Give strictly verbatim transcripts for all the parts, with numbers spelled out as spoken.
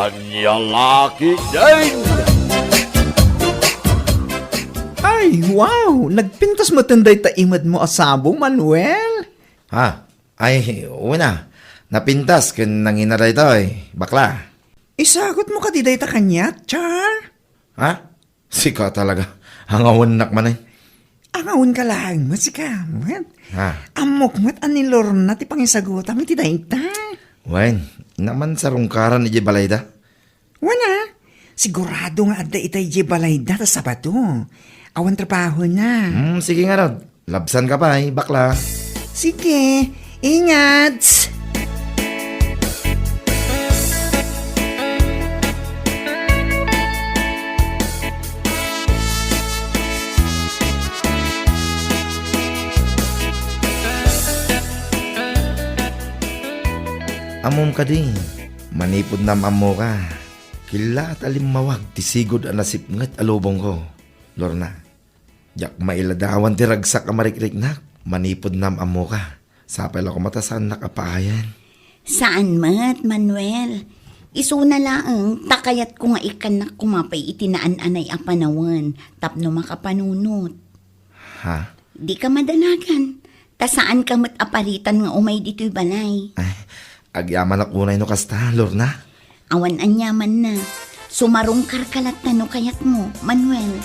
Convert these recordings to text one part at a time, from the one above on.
Ania la ketdin? Ay, wow! Nagpintas met dayta imedmo a sabo, Manuel? Ha? Ay, wen a. Napintas ken nangina daytoy, bakla. Isagutmo kadi dayta kaniak, Char? Ha? Sika talaga. Angawennak manen. Angawenka laeng met sika met. Ha? Ammok met a ni Lorna ti pangisagutam iti dayta. Wen, naman sarungkaran idiay balayda. Wen a, sigurado nga adda ita idiay balayda ta Sabado. Awan trabahona. Hmm, sige ngarud. Labsanka pay, bakla. Sige, ingat! Ammom kadi, manipud naam-ammoka, killa ta limmawag ti sigud a nasipnget a lubongko, Lorna. Diak mailadawan ti ragsak a marikriknak manipud naam-ammoka. Sapay la koma ta saannak a paayen. Saan met, Manuel. Isuna laeng ta kayatko nga ikkannak koma pay iti naan-anay a panawen tapno makapanunot. Ha? Dika madanagan, ta saanka met a paritan nga umay ditoy balay. Ay, agyamanak unay no kasta, Lorna. Awan aniamanna. Sumarungkarka latta no kayatmo, Manuel.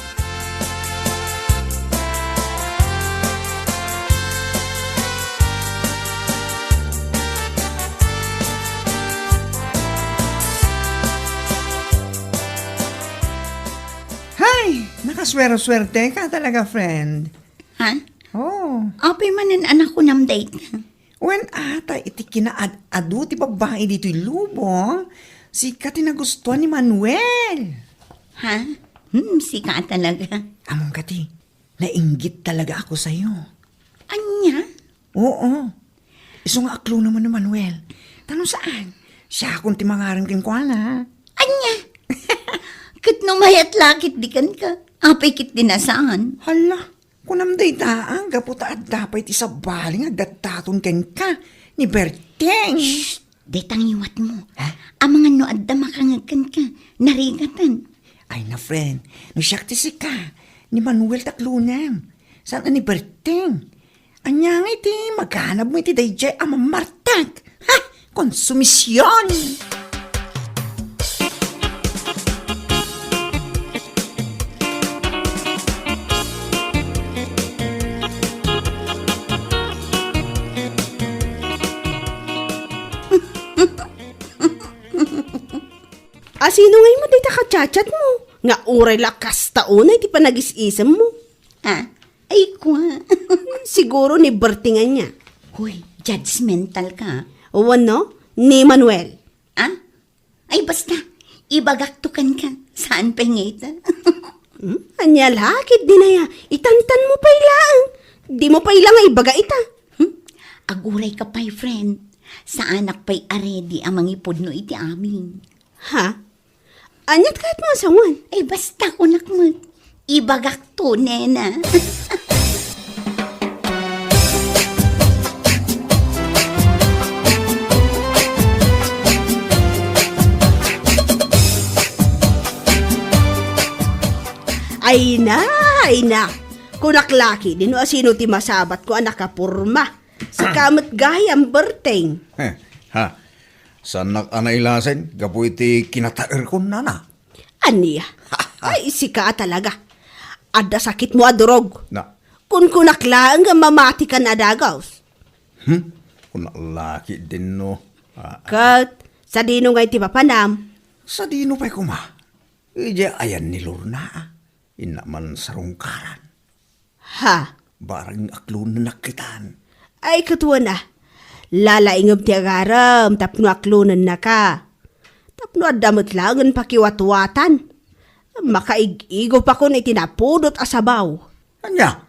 Hay! Nakaswersuerteka talaga, friend. Ha? Oh. Apay manen a nakunam dayta? Wen, ata iti kinaad-adu ti babbai ditoy lubong, sika ti nagustuan ni Manuel. Ha? Hmm, sika talaga. Ammom kadi, nainggit talaga ako sayo. Ania? Oo. Isu nga aklonem ni Manuel. Ta no saan, siakon ti mangarem kenkuana. Ania? Ket no mayat la ketdi kenka, apay ketdi a saan? Hala, kunam dayta, gapu ta adda pay ti sabali nga aggattaton kenka ni Berteng. Shh! Dayta ngiwatmo. Ha? Amangan no adda makangeg kenka, narigatan. Ay na, friend, no siak ti sika, ni Manuel ti aklonem. Saan a ni Berteng? Ania ngay ti maganabmo iti daydiay a mamartek? Ha? Konsumision! A sino ngay met dayta ka-chat-chatmo? Nga uray la kasta unay ti panagis-isemmo. Ah, ay, kua. Siguro ni Berting ania. Hoy, judgmental ka. Wenno, ni Manuel. Ah? Ay, basta, ibagakto kenka. Saan pay ngay ta? Hmm? Ania la ketdi aya, itantanmo pay laeng. Dimo pay la nga ibaga ita. Hmm? Agurayka pay, friend. Saanak pay a ready a mangipudno iti amin. Ha? Aniat kayatmo a sangoan? Ay, basta kunak met. Ibagakto, nena. Ay na, ay na. Kunak la ketdi no asino ti masabatko a nakaporma. Sika met gayam, Berting. Heh, ha. Saannak a nailasin gapu iti kinataerkon, nana. Ania? Ay, sika a talaga. Adda sakitmo a durog. Na. Kunkunak laeng nga mamatikan a dagus. Hmm? Kunak la ketdin no. Ah, ah. Ket, sadino ngay ti papanam? Sadino pay koma? Idiay ayan ni Lorna, ah. Inna man sarungkaran. Ha? Bareng aklonennak kitan. Ay, ket wen a. Lalaingem ti agarem tapno aklonennaka. Tapno adda met laengen pakiwatwatan. Makaig-igopakon iti napudot a sabaw. Ania?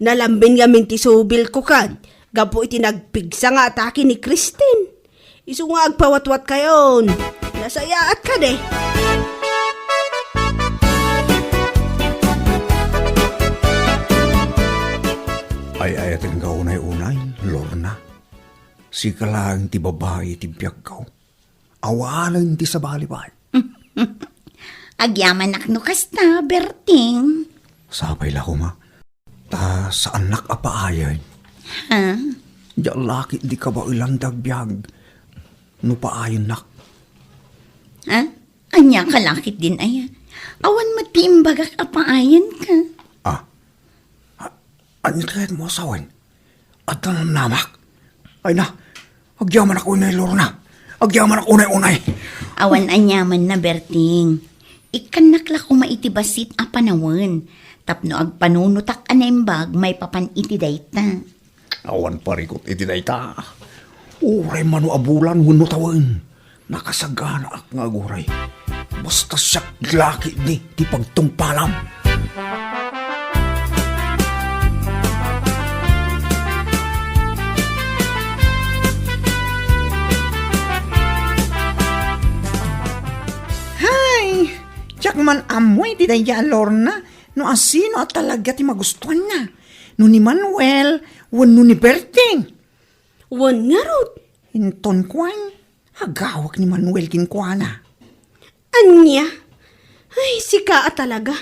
Nalambin ngamin ti subilko ken gapu iti nagpigsa nga atake ni Christine. Isu nga agpawatwatkayon. Nasayaat kadi. Ay-ayatenka unay-unay, Lorna. Sika laeng ti babai ti biagko. Awanen ti sabali pay. Agyamanak no kasta, Berting. Sapay la koma. Ta saannak a paayen. Ha? Diak la ketdi kabaelan ti agbiag no paayennak. Ha? Ania ka la ketdin aya? Awan met ti imbagak a paayenka. Ah, A-, ania ti kayatmo a sawen? Adda namnamak? Ay na, agyamanak unay, Lorna. Agyamanak unay, unay. Awan aniamanna, Berting. Ikkannak la koma iti bassit a panawen tapno agpanunotak a naimbag maipapan iti dayta. Awan parikut iti dayta. Uray mano a bulan wenno tawen, nakasaganaak nga aguray. Basta siak la ketdi ti pagtungpalam. Hay! Diak man ammo iti dayta a Lorna no asino a talaga ti magustuanna, no ni Manuel wenno ni Berting. Wen ngarud. Inton kuan, agawek ni Manuel kenkuana. Ania? Ay, sika a talaga.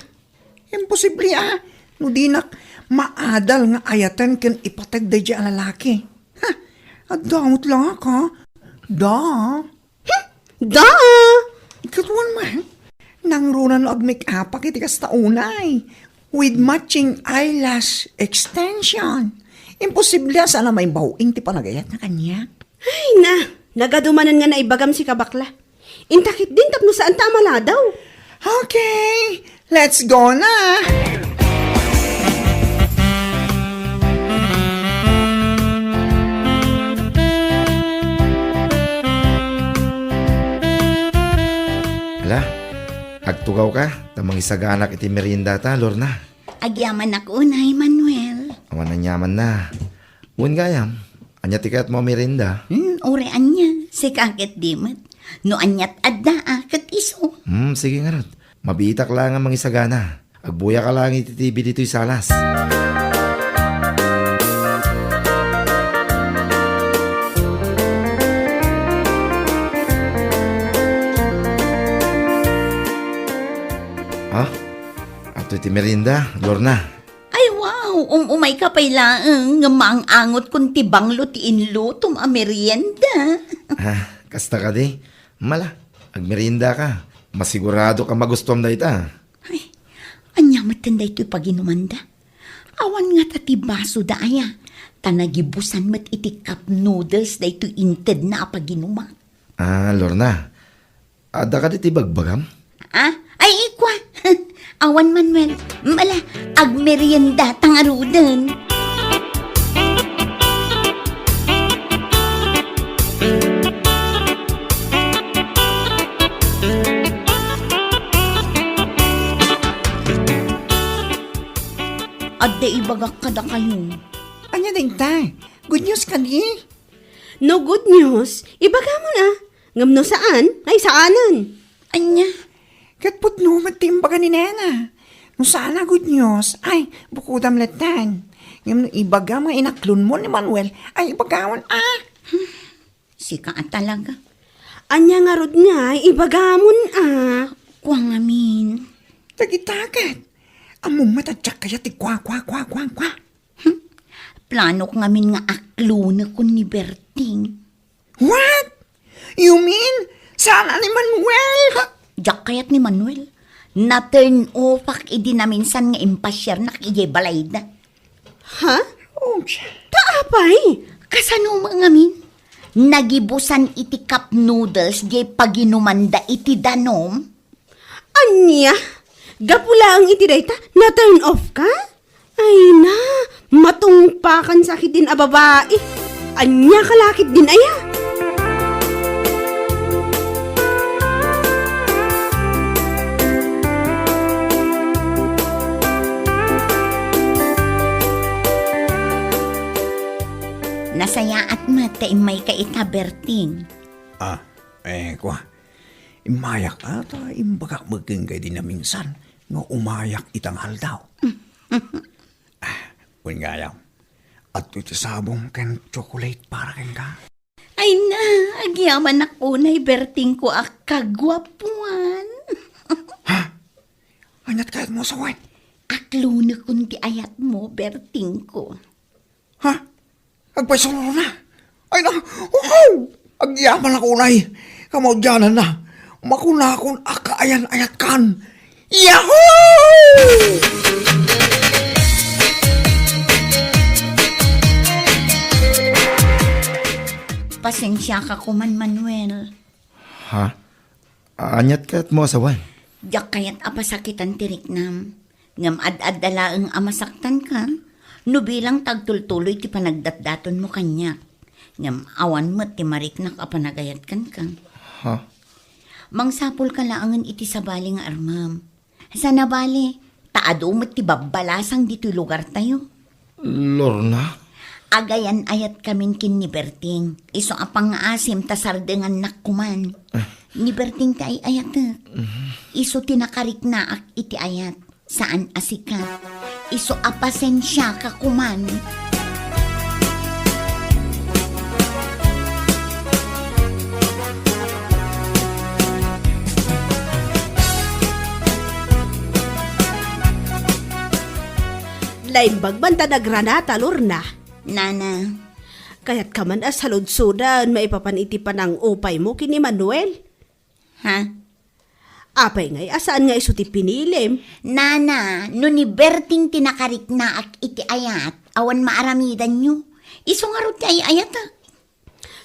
Imposible a, no dinak maadal nga ayaten ken ipateg daydiay a lalaki. Ha, adda met la ka. Da. Hmm, da! Ikaduan man, nangruna no agmake-upak iti kasta unay, with matching eyelash extension. Imposible a saan a maibaw-ing ti panagayatna kaniak. Ay na, nagadu manen nga naibagam sika bakla. Inta ketdin tapno saanta a maladaw. Okay, let's go na! Ala, agtugawka, ta mangisaganak iti meriendata, Lorna. Agyamanak unay, Manuel. Awan aniamanna. Wen gayam, ania ti kayatmo a merienda? Hmm, uray ania, sika ketdi met. No aniat adda a, ket isu. Hmm, sige ngarud. Mabiitak laeng a mangisagana. Agbuyaka laeng iti T V ditoy salas. Ah, adtoy ti merienda, Lorna. Ay, wow! Um-umayka pay laeng ngem maang-angotkon ti banglo ti inlutom a merienda. Ah, kasta kadi? Mala, agmeriendaka. Masiguradok a magustuam dayta. Ay, ania metten daytoy paginumanda? Awan ngata ti basoda aya, ta nagibusan met iti cup noodles daytoy intedna a paginumak. Ah, Lorna, adda kadi ti bagbagam? Ah? Ay, ikua. Awan, Manuel. Mala, agmeriendata ngaruden. Adda ibagak kadakayo. Ania dayta? Good news kadi? No good news, ibagamon a. Ngem no saan, ay saanen. Ania? Ket pudno met ti imbaga ni nena. No saan a good news, ay, bukodam latta. Ngem no ibagam nga inaklonmo ni Manuel, ay, ibagawon a. Sika a talaga. Ania ngarud nga, ibagamon a. Kua ngamin. Dagita ket. Ammom met a diak kayat ti kua, kua, kua, kua, kua. Hmm. Planok ngamin nga aklonekon ni Berting. What? You mean, saan a ni Manuel? Ha? Diak kayat ni Manuel. Na-turn off-ak idi naminsan nga impasiarnak idiay balayda. Ha? Oh, siya. Ta apay? Kasano met ngamin? Nagibusan iti cup noodles diay paginumanda iti danum? Ania? Gapu laeng iti dayta, na-turn off ka? Ay na, matungpakan sa ketdin a babai. Ania ka la ketdin aya? Nasayaat met ta immayka ita, Berting. Ah, eh, kua. Immayak, ah, ta imbagak met kenka idi naminsan nga umayak ita nga aldaw. Ah, wen gayam, adtoy ti sabong ken chocolate para kenka. Ay na, agyamanak unay, Bertingko a kaguapuan. Ha? Aniat kayatmo a sawen? Aklonekon ti ayatmo, Bertingko. Ha? Agpayso, Lorna? Ay na, wow! Agyamanak unay. Kamaudiananna, makunakon a kaayan-ayatkan. Yahoo! Pasensiaka koman, Manuel. Ha? Aniat kayatmo a sawen? Diak kayat a pasakitan ti riknam. Ngem ad-adda laeng a masaktanka no bilang ta agtultuloy ti panagdatdatonmo kaniak. Ngem awan met ti mariknak a panagayat kenka. Ha? Mangsapulka laengen iti sabali nga armem. Sana bale, ta adu met ti babbalasang ditoy lugartayo. Lorna? Agayan-ayatkamin ken ni Berting. Isu a pangngaasim ta sardengannak koman. Ah. Ni Berting ti ay-ayatek. Mhm. Isu ti nakariknaak iti ayat. Saan a sika. Isu a pasensiaka koman. Naimbag man ta nagranata, Lorna. Nana. Kayatka man a saludsodan maipapan iti panang-upaymo ken ni Manuel? Ha? Apay ngay a saan nga isu ti pinilim? Nana, no ni Berting ti nakariknaak iti ayat, awan maaramidanyo. Isu ngarud ti ay-ayatek.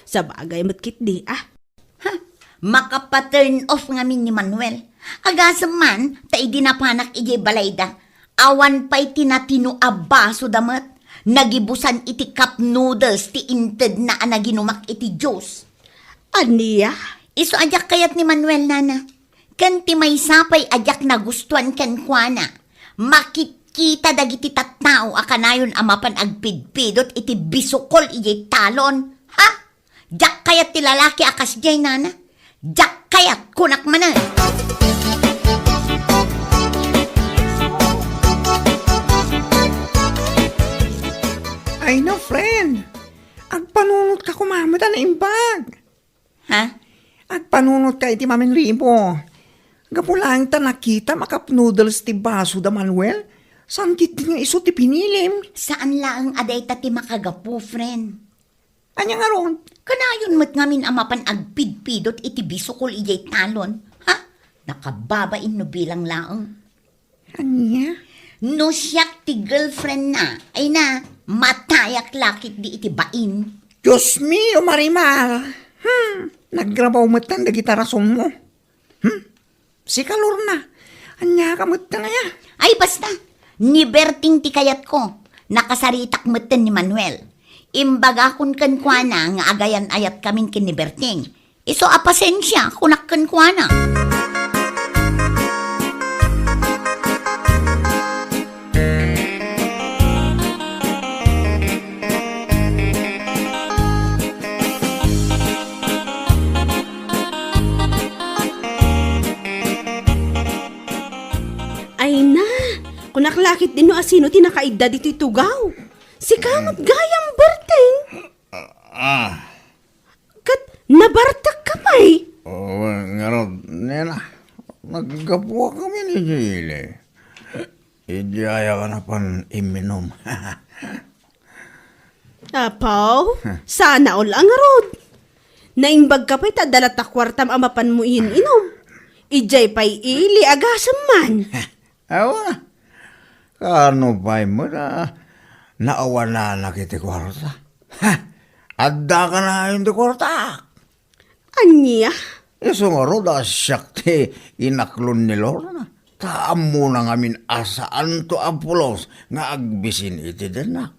Sabagay met ketdi, ah. Ha? Makapa-turn off ngamin ni Manuel. Agasem man, ta idi napanak idiay balayda, awan pay ti natino a basoda met. Nagibusan iti cup noodles ti intedna a naginumak iti juice. Ania? Isu a diak kayat ni Manuel, Nana. Ken ti maysa pay a diak nagustuan kenkuana, makitkita dagiti tattao a kanayon a mapan agpidpidot iti bisukol idiay talon. Ha? Diak kayat ti lalaki a kasdiay, Nana. Diak kayat, kunak manen. Ay no, friend. Agpanunotka koma met a naimbag. Ha? Agpanunotka iti maminribo. Gapu laeng ta nakitam a cup noodles ti baso da Manuel, saan ketdi nga isu ti pinilim. Saan laeng a dayta ti makagapu, friend. Ania ngarud? Kanayon met ngamin a mapan agpidpidot iti bisukol idiay talon. Ha? Nakababain no bilang laeng. Ania? No siak ti girlfriend na, ay na, matayak la ketdi iti bain. Dios mio, Marimar! Hmm, nagrabaw metten dagita rasonmo. Hmm? Sika, Lorna, ania ka metten aya? Ay, basta! Ni Berting ti kayatko. Nakasaritak metten ni Manuel. Imbagakon kenkuana nga agayan-ayatkamin ken ni Berting. Isu a pasensia, kunak kenkuana. Ay na, kunak la ketdi no asino ti nakaidda ditoy tugaw. Sika met gayam, Berting. Ah. Ket nabartekka pay? Oo, ngarud, nena, naggapuak kami ni Jilly. Idiay a napan imminum. Apaw, sana all a ngarud. Naimbagka pay ta adda latta kuartam a mapanmo iin-inum. Idiay pay ili, agasem man. Awa, kano pay met a naawananak iti kuarta? Ha? Adda kanayon ti kuarta? Ania? Isu ngarud a siak ti inaklon ni Lorna. Ta ammona ngamin a saanto a pulos nga agbisin iti dennak.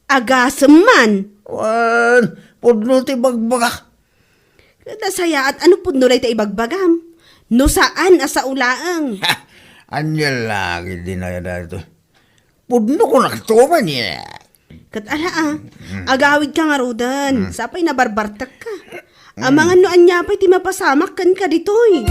Agasem man. Wen, pudno ti bagbaga. Nasayaat a no pudno dayta ibagbagam. No saan a sao laeng. Ania la ketdi daytoy? Pudno ko naktuman ya. Ket ala, ah, agawidka ngaruden. Sapay nabarbartekka. Amangan no ania pay ti mapasamak kenka ditoy.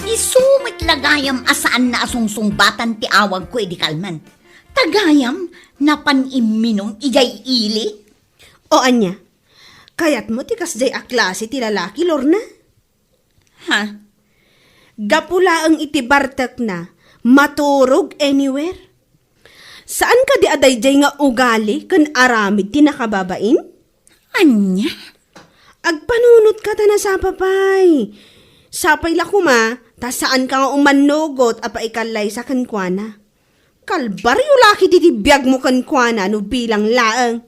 Isu met la gayam a saanna a sungsungbatan ti awagko idi kalman. Ta gayam, napan imminum idiay ili? O ania? Kayatmo ti kasdiay a klase ti lalaki, Lorna? Ha? Gapu laeng iti bartekna, maturog anywhere. Saan kadi a daydiay nga ugali ken aramid ti nakababain? Ania? Agpanunotka ta nasapa pay. Sapay la koma, ta saanka nga umannugot a paikallaysa kenkuana. Kalbario la ketdi ti biagmo kenkuana no bilang laeng.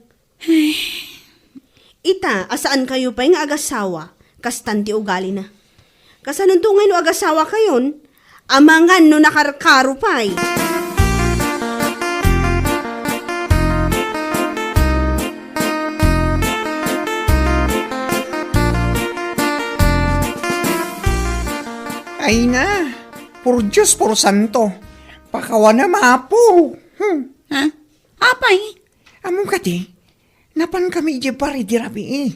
Ita, a saankayo pay nga agasawa, kastan ti ugalina. Kasanonto ngay no agasawakayon, amangan no nakarkaro pay. Ay na, por Dios, por santo, pakawanam, Apo. Hmm. Ha? Apay? Ammom kadi, napankami idiay bar idi rabii.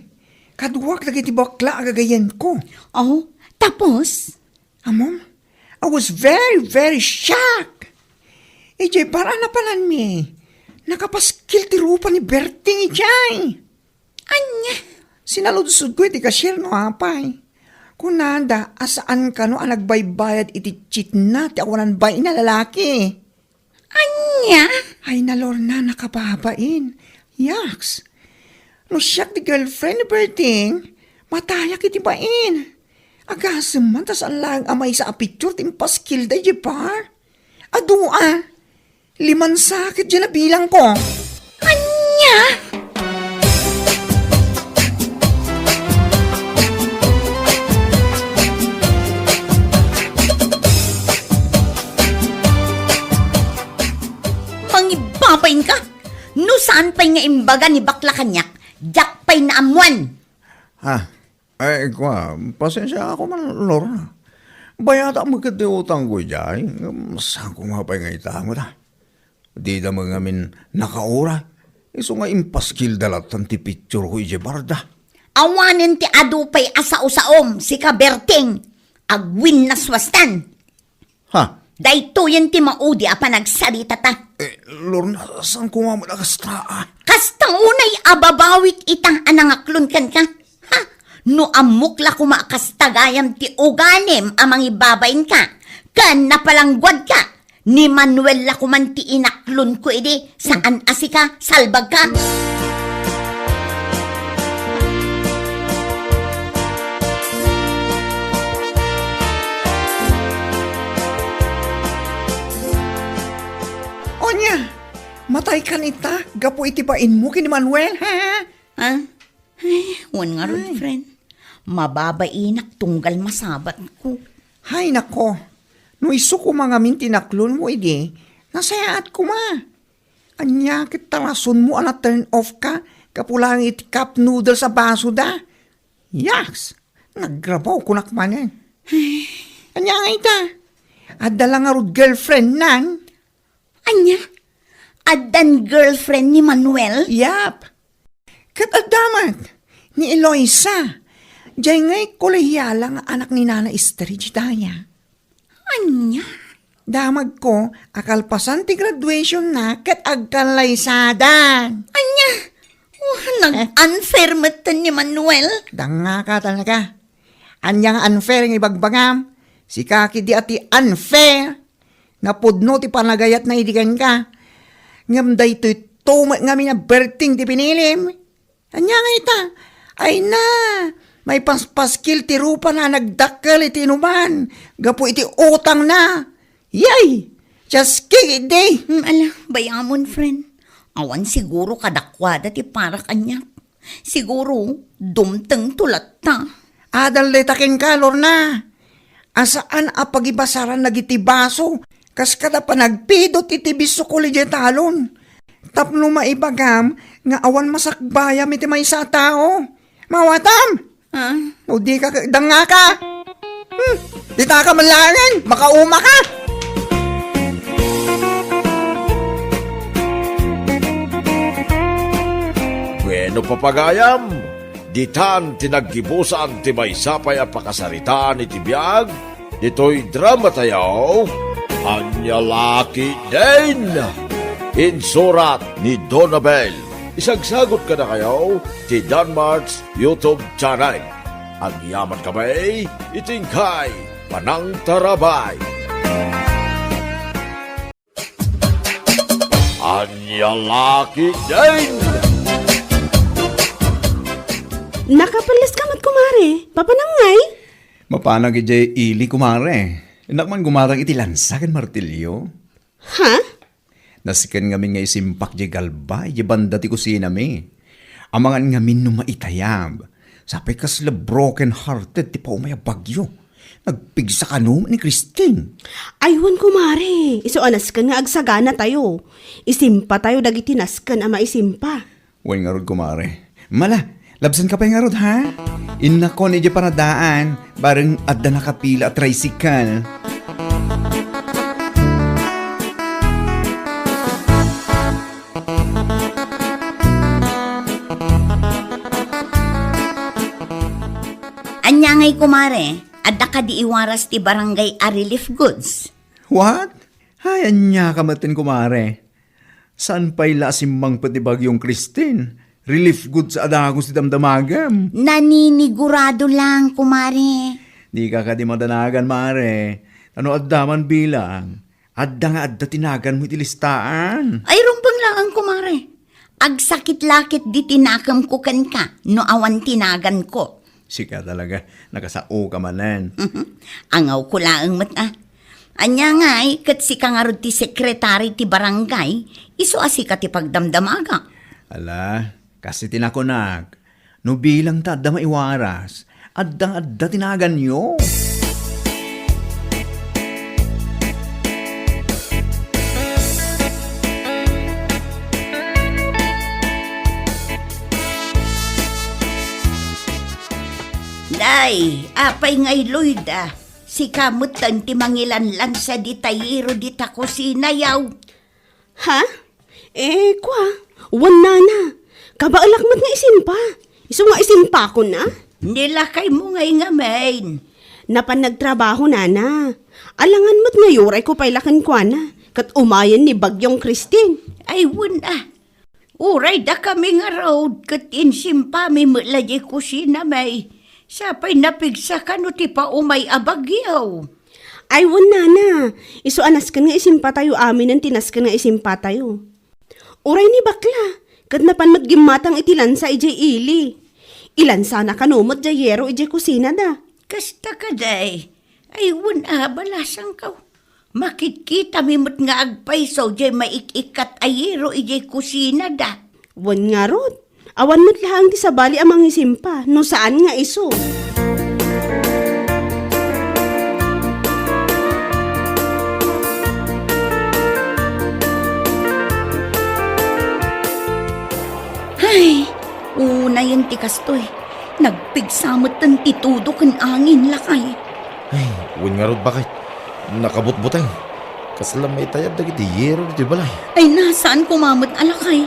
Kaduak dagiti bakla a gagayyemko. Oh, tapos? Ammom, I was very, very shocked. Idiay bar a napananmi, nakapaskil ti rupa ni Berting idiay. Ania? Sinaludsodko iti cashier no apay. Kunada a saan kano a nagbaybayad iti cheatna ti awanan bain a lalaki. Ania? Ay, na, Lorna, nakababain. Yaks. No siak ti girlfriend ni Berting, matayak iti bain. Agasem man ta saan laeng a maysa a picture ti impaskilda idiay bar. Adu a. Limansa ket diay nabilangko. Ania? Mangibabain ka? No saan pay nga imbaga ni bakla kaniak, diak pay naammuan. Ah, ay, kua, pasensiaak man, Lorna. Bayatak met ket ti utangko idiay, ngem saanko nga pay nga ita met, ah. Dida met ngamin nakauray, isu nga impaskilda lattan ti pictureko idiay barda. Awanen ti adu pay a sao-saom, sika Berting, agwinnaswastan. Ha? Daytoyen ti maudi a panagsaritata. Eh, Lorna, saan koma met a kasta, ah? Kasta unay a babawik ita a nangaklon kenka. Ha? No ammok la koma a kasta gayam ti ugalim a mangibabainka, ken napalangguadka, ni Manuel la koman ti inaklonko idi, saan a sika, salbagka. Ania, mataykan ita gapu iti bainmo ken ni Manuel, ha? Ha? Ay, wen ngarud, Ay. friend. Mababainak tunggal masabatko. Hay nako, no isu koma ngamin ti naklonmo idi, nasayaat koma. Ania ket ta rasonmo a na-turn off ka gapu laeng iti cup noodles a basoda? Yaks! Nagrabaw kunak manen. Ania nga ita? Adda la ngarud girlfriendnan? Ania? Addan girlfriend ni Manuel? Yap. Ket adda met ni Eloisa. Diay ngay kolehiala nga anak ni Nana Esther dayta. Ania? Damagko a kalpasan ti graduationna ket agkallaysadan. Ania? Oh, nag-unfair metten ni Manuel. Dangngaka talaga. Ania nga unfair nga ibagbagam? Sika ketdi a ti unfair. Napudno ti panagayatna idi kenka. Ngem daytoy to met ngamin a Berting ti pinilim. Ania nga ita? Ay na, maipaspaskil ti rupana a nagdakkel iti inuman gapu iti utangna. Yay! Just kidding! Hmm, ala, bayamon, friend. Awan siguro kadakuada ti para kaniak. Siguro, dumtengto latta. Adal dayta kenka, Lorna. A saan a pagibasaran dagiti baso, kas kada panagpidot iti bisukol idiay talon. Tapno maibagam nga awan masakbayam iti maysa a tao. Mawatam! Ah? No di ka, dangngaka! Hmm, ditaka man laengen, makauma ka! Bueno, papagayam, ditan ti naggibusan ti maysa pay a pakasaritaan iti biag ditoy drama tayo, Ania La Ketdin. Insurat ni Donabel. Isagsagot kadakayo ti Danmart's YouTube channel. Agyaman kami iti inkay panangtarabay. Ania la ketdin? Nakapelles ka met, kumare. Papanam ngay? Mapanak idiay ili, kumare. Innak man gumatang iti lansa ken martilyo. Ha? Nasken ngamin nga isimpak diay galba idiay banda ti kusinami. Amangan ngamin no maitayab. Sapay kasla broken hearted ti paumay a bagyo. Nagpigsa kano ni Christine. Ay, wen, kumare. Isu a nasken nga agsaganatayo. Isimpatayo dagiti nasken a maisimpa. Wen ngarud, kumare. Mala, labsanka pay ngarud, ha? Innakon idiay panadaan, bareng adda nakapila a tricycle. Ania ngay, kumare? Adda kadi iwaras ti barangay a relief goods? What? Ay, ania ka metten, kumare? Saan pay la a simmangpet ni Bagyong Christine? Relief goods a dagus ti damdamagam. Naninigurado lang, kumare. Dika kadi madanagan, mare. Ta no adda man bilang, adda nga adda ti naganmo iti listaan. Ay, rumbeng laeng, kumare. Agsakit la ketdi ti nakemko kenka no awan ti naganko. Sika talaga, nakasaoka manen. Angawko laeng met a. Ania ngay, ket sika ngarud ti sekretari ti barangay, isu a sika ti pagdamdamagak. Ala, kas iti nakunak, no bilang ta adda maiwaras, adda nga adda ti naganyo. Nay, apay ngay, Loida? Sika metten ti mangilanlansa dita yero dita kusina, yaw. Ha? Eh, kua, wen nana. Kabaelak met nga isimpa. Isu nga isimpakon a? Ni lakaymo ngay ngamin. Napan nagtrabaho, nana. Alangan met nga yurayko pay la kenkuana, ket umayen ni Bagyong Christine. Ay, wen a. Uray dakami ngarud, ket insimpami met la diay kusinami. Sapay napigsa kano ti paumay a bagyo. Ay, wen, nana. Isu a nasken nga isimpatayo aminen ti nasken nga isimpatayo. Uray ni bakla, ket napan met gimmatang iti lansa idiay ili. Ilansana kano met diay yero idiay kusinada. Kasta kadi? Ay, wen a, balasangko. Makitkitami met nga agpayso diay maik-ikkat a yero idiay kusinada. Wen ngarud, awan met laeng ti sabali a mangisimpa no saan nga isu. Ay, unayen ti kastoy. Nagpigsa metten ti tudo ken angin, lakay. Ay, wen ngarud, baket. Nakabutbuteng. Kasla maitayab dagiti yero ditoy balay. Ay, na, saan koma met a, lakay.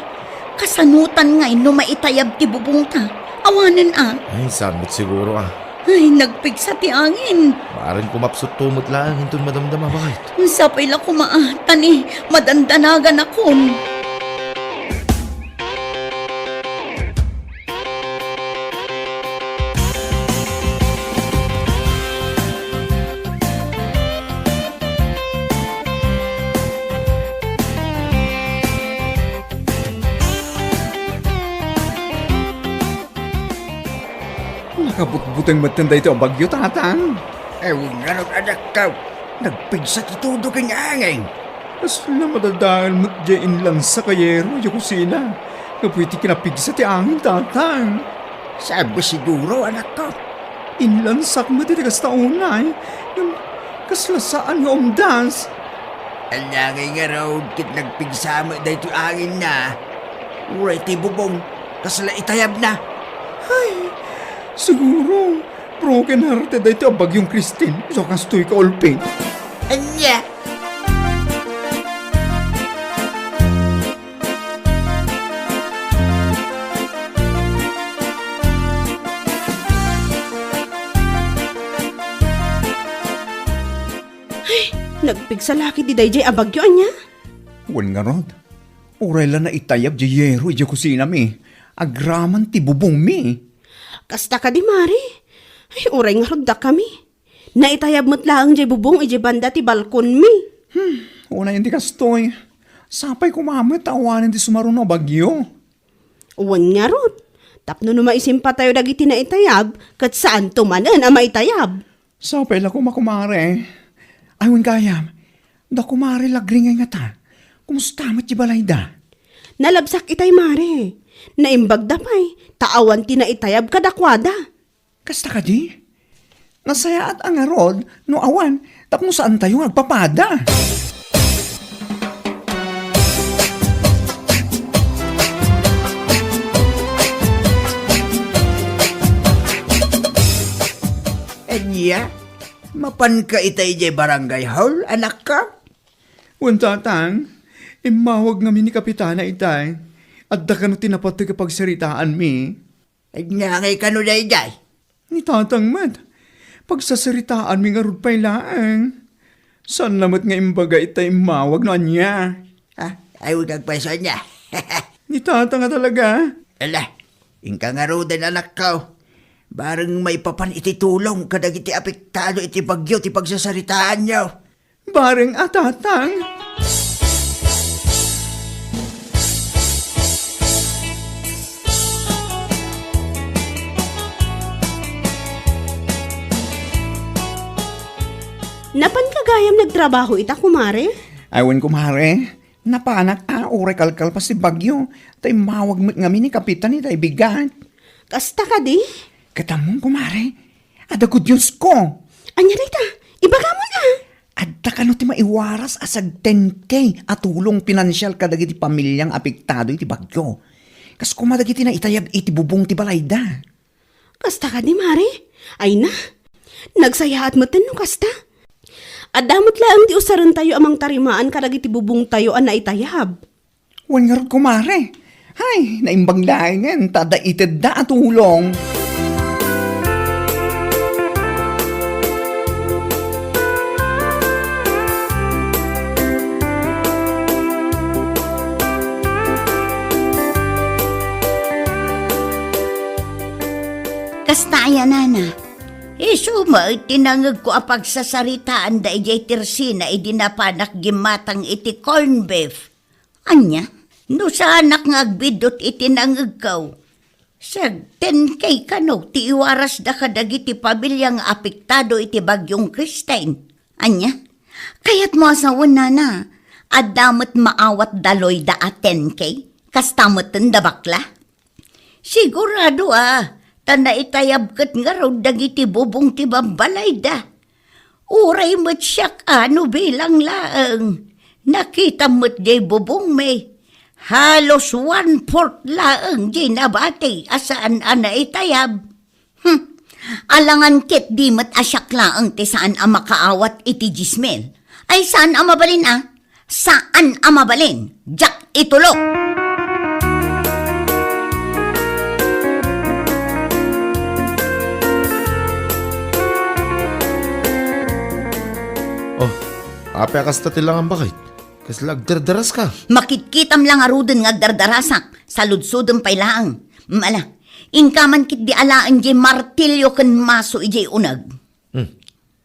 Kasanotan ngay no maitayab ti bubongta? Awanen a. Ay, saan met siguro a. Ay, nagpigsa ti angin. Maaring kumapsutto met laeng inton madamdama, baket. Sapay la koma a, ta ni, madandanaganakon. Nakabutbuteng metten daytoy a bagyo, Tatang. Ay, wen ngarud, anakko. Nagpigsa ti tudo ken angin. Kasla madadael met diay inlansak a yero idiay kusina. Gapu iti kinapigsa ti angin, Tatang. Saan siguro, anakko? Inlansak met iti kasta unay. Ngem kasla saan nga umdas. Ania ngay ngarud ket nagpigsa met daytoy anginna? Uray ti bubong, kasla itayabna. Ay, siguro, broken hearted daytoy a Bagyong Christine. Isu a kastoy kaulpi. Ania? Ay, nagpigsa la ketdi daydiay a bagyo, ania? Wen ngarud, Uray la naitayab diay yero idiay kusinami, agraman ti bubongmi. Kasta kadi, Mare? Ay, uray ngarud dakami. Naitayab met laeng diay bubong idiay banda ti balkonmi. Hmm, unayen ti kastoy. Sapay koma met ta awanen ti sumaruno a bagyo. Wen ngarud, tapno no maisimpatayo dagiti naitayab, ket saanto manen a maitayab. Sapay la koma, kumare. Ay, wen gayam, da kumare Lagring ngay ngata. Kumusta met ti balayda? Nalabsak itay, Mare. Naimbagda pay, ta awan ti naitayab kadakuada. Kasta kadi? Nasayaat a ngarud no awan tapno saantayo nga agpapada. Ania, mapanka itay idiay barangay hall, anakko? Wen, tatang, immawag ngamin ni Kapitana itay. Adda kano ti napateg a pagsaritaanmi. Ania ngay kano daydiay? Ni tatang met, pagsasaritaanmi ngarud pay laeng. Saan la met nga imbaga ita immawag no ania? Ah, ay, wen agpayso ania. Ni tatang a talaga. Ala, inka ngaruden, anakko. Bareng maipapan iti tulong kadagiti apektado iti bagyo ti pagsasaritaanyo. Bareng a, tatang. Napanka gayam nagtrabaho ita, kumare? Ay, wen, kumare. Napanak a, uray kalkalpas ti bagyo, ta immawag met ngamin ni Kapitan itay bigat. Kasta kadi? Ket ammom, kumare, adda good news ko. Ania dayta? Ibagamon a. Adda kano ti maiwaras a sag ten K a tulong pinansial kadagiti pamilia nga apektado iti bagyo. Kas koma dagiti naitayab iti bubong ti balayda. Kasta kadi, Mare? Ay na, nagsayaat metten no kasta. Adda met laeng ti usarentayo a mangtarimaan kadagiti bubongtayo a naitayab. Wen ngarud, kumare. Hay, naimbag laengen ta adda itedda a tulong. Kasta aya, nana. Isu met ti nangegko a pagsasaritaan daydiay tersina idi napanak gimmatang iti corned beef. Ania? No saanak nga agbiddut iti nangegko, sag ten K kano ti iwarasda kadagiti pamilia nga apektado iti Bagyong Kristine. Ania? Kayatmo a sawen, nana, adda met maawat da Loida a ten K? Kasta metten da bakla? Sigurado a, ta naitayab ket ngarud dagiti bubong ti bambalayda. Uray met siak a no bilang laeng, nakitam met diay bubongmi. Halos one-fourth laeng diay nabati a saan a naitayab. Hmm. Alangan ketdi met a siak laeng ti saan a makaawat iti diesel. Ay, saan a mabalin a? Saan a mabalin. Diak itulok. Oh, apay a kasta ti langan, baket? Kasla agdardaraska? Makitkitam la ngaruden nga agdardarasak. Saludsodem pay laeng. Mm, ala, inka man ketdi alaen diay martilyo ken maso idiay uneg. Hmm.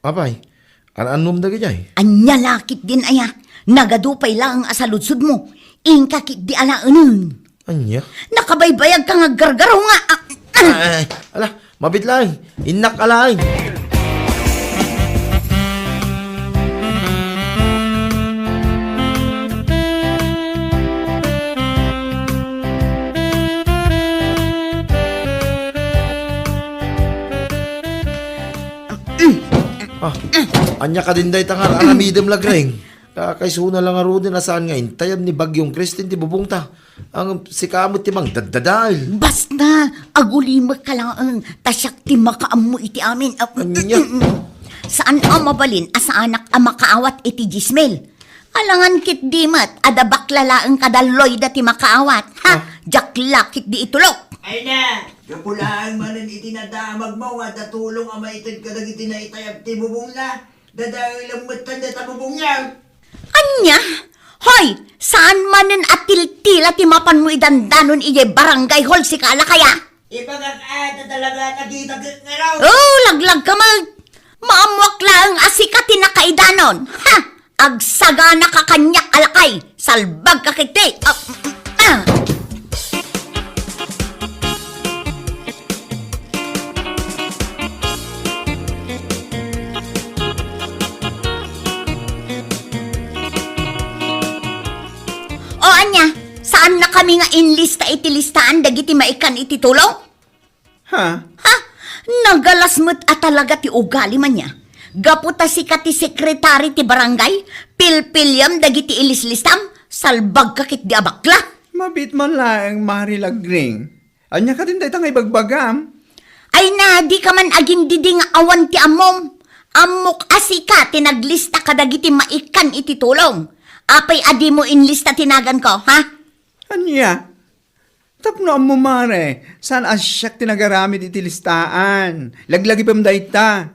Apay, an-annom dagijay? Ania la ketdin aya? Nagadu pay laeng a saludsodmo. Inka ketdi alaenen. Ania? Nakabaybayagka nga aggargaraw nga, ah, ah. Ay, ala, mabiit laeng. Innak alaen. Ah, ania kadin dayta nga aramidem, Lagring? Kakaisuna la ngaruden a saan nga intayab ni Bagyong Kristine ti bubongta. Ngem sika met ti mangdaddadael. Basta, agulimekka laeng, ta siak ti makaammo iti amin. Ah, ania? Saan a mabalin a saanak a makaawat iti diesel. Alangan ketdi met, adda bakla laeng kada Loida ti makaawat. Ha? Ah. Diak la ketdi itulok. Ay na, gapu laeng manen iti nadamagmo nga adda tulong a maited kadagiti naitayab ti bubongna. Dadaelem metten dayta bubongyo. Ania? Hoy, saan Manen a tiltila ti mapanmo idandanon idiay barangay hall, sika a lakay a. Ibagak a, ta talaga, nakita ket nga raw. Oh, laglagka met. Maammoak laeng a sika ti nakaidanon. Ha! Agsaganaka kaniak a lakay. Salbagka ketdi. Ah, ah. O ania, saannakami nga inlista iti listaan dagiti maikkan iti tulong? Ha? Ha? Nagalas met a talaga ti ugalim ania. Gapu ta sika ti sekretari ti barangay, pilpiliam dagiti ilislistam, salbagka ketdi a bakla. Mabiit man laeng, Mari Lagring. Ania kadin dayta nga ibagbagam? Ay na, dika man agindidi nga awan ti ammom. Ammok a sika ti naglista kadagiti maikkan iti tulong. Apay a dimo inlista ti naganko, ha? Ania? Tapno ammo, Mare, saan a siak ti nagaramid iti listaan. Laglagipem dayta.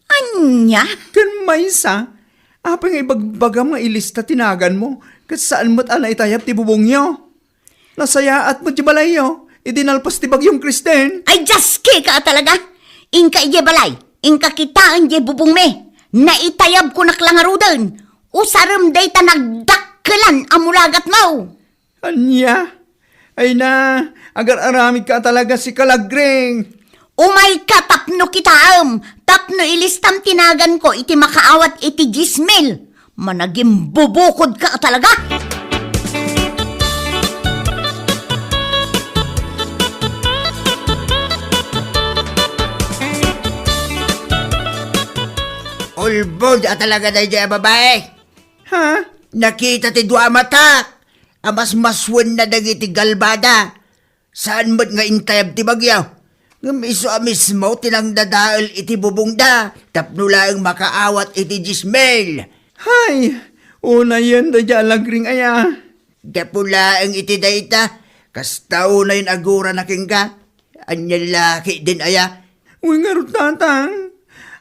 Ania? Ken maysa, apay nga ibagbagam nga ilista ti naganmo, ket saan met a naitayab ti bubongyo? Nasayaat met ti balayyo idi nalpas ti bagyong Kristen. Ay, diaske ka talaga! Inka idiay balay, inka kitaen diay bubongmi. Naitayabkonak la ngaruden. Usarem dayta nagdakkelan a mulagatmo. Ania? Ay na, agar-aramidka a talaga, sika Lagring. Umayka tapno kitaem, tapno ilistam ti naganko iti makaawat iti dies mil. Managimbubukodka a talaga. Ulbod a talaga daydiay a babai. Ha? Nakita ti dua a matak a masmasuenna dagiti galbada. Saan met nga intayab ti bagyo. Ngem isu a mismo ti nangdadael iti bubongda tapno laeng makaawat iti dies mil. Hay, unayen daydiay a Lagring aya. Gapu laeng iti dayta, kasta unayen agurana kenka. Ania la ketdin aya? Wen ngarud, Tatang,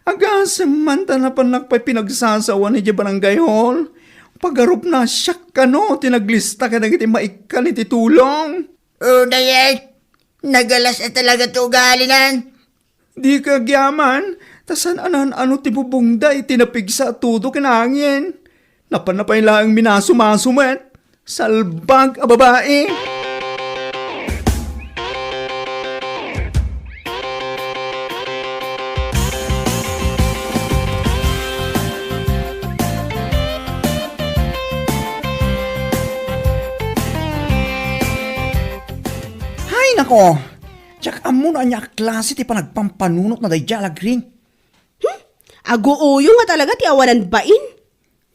agasem man ta napannak pay pinagsasawan idiay barangay hall. Pagarupna a siak kano ti naglista kadagiti maikkan iti tulong. Unayen, nagalas a talaga ti ugalinan. Dika agyaman, ta saan a naan-ano ti bubongda iti napigsa a tudo ken angin. Napanna pay laeng minasumaso met. Salbag a babai! Hay nako! Diak ammo no ania a klase ti panagpampanunotna daydiay a Lagring. Hmm? Aguuyong a talaga ti awanan bain.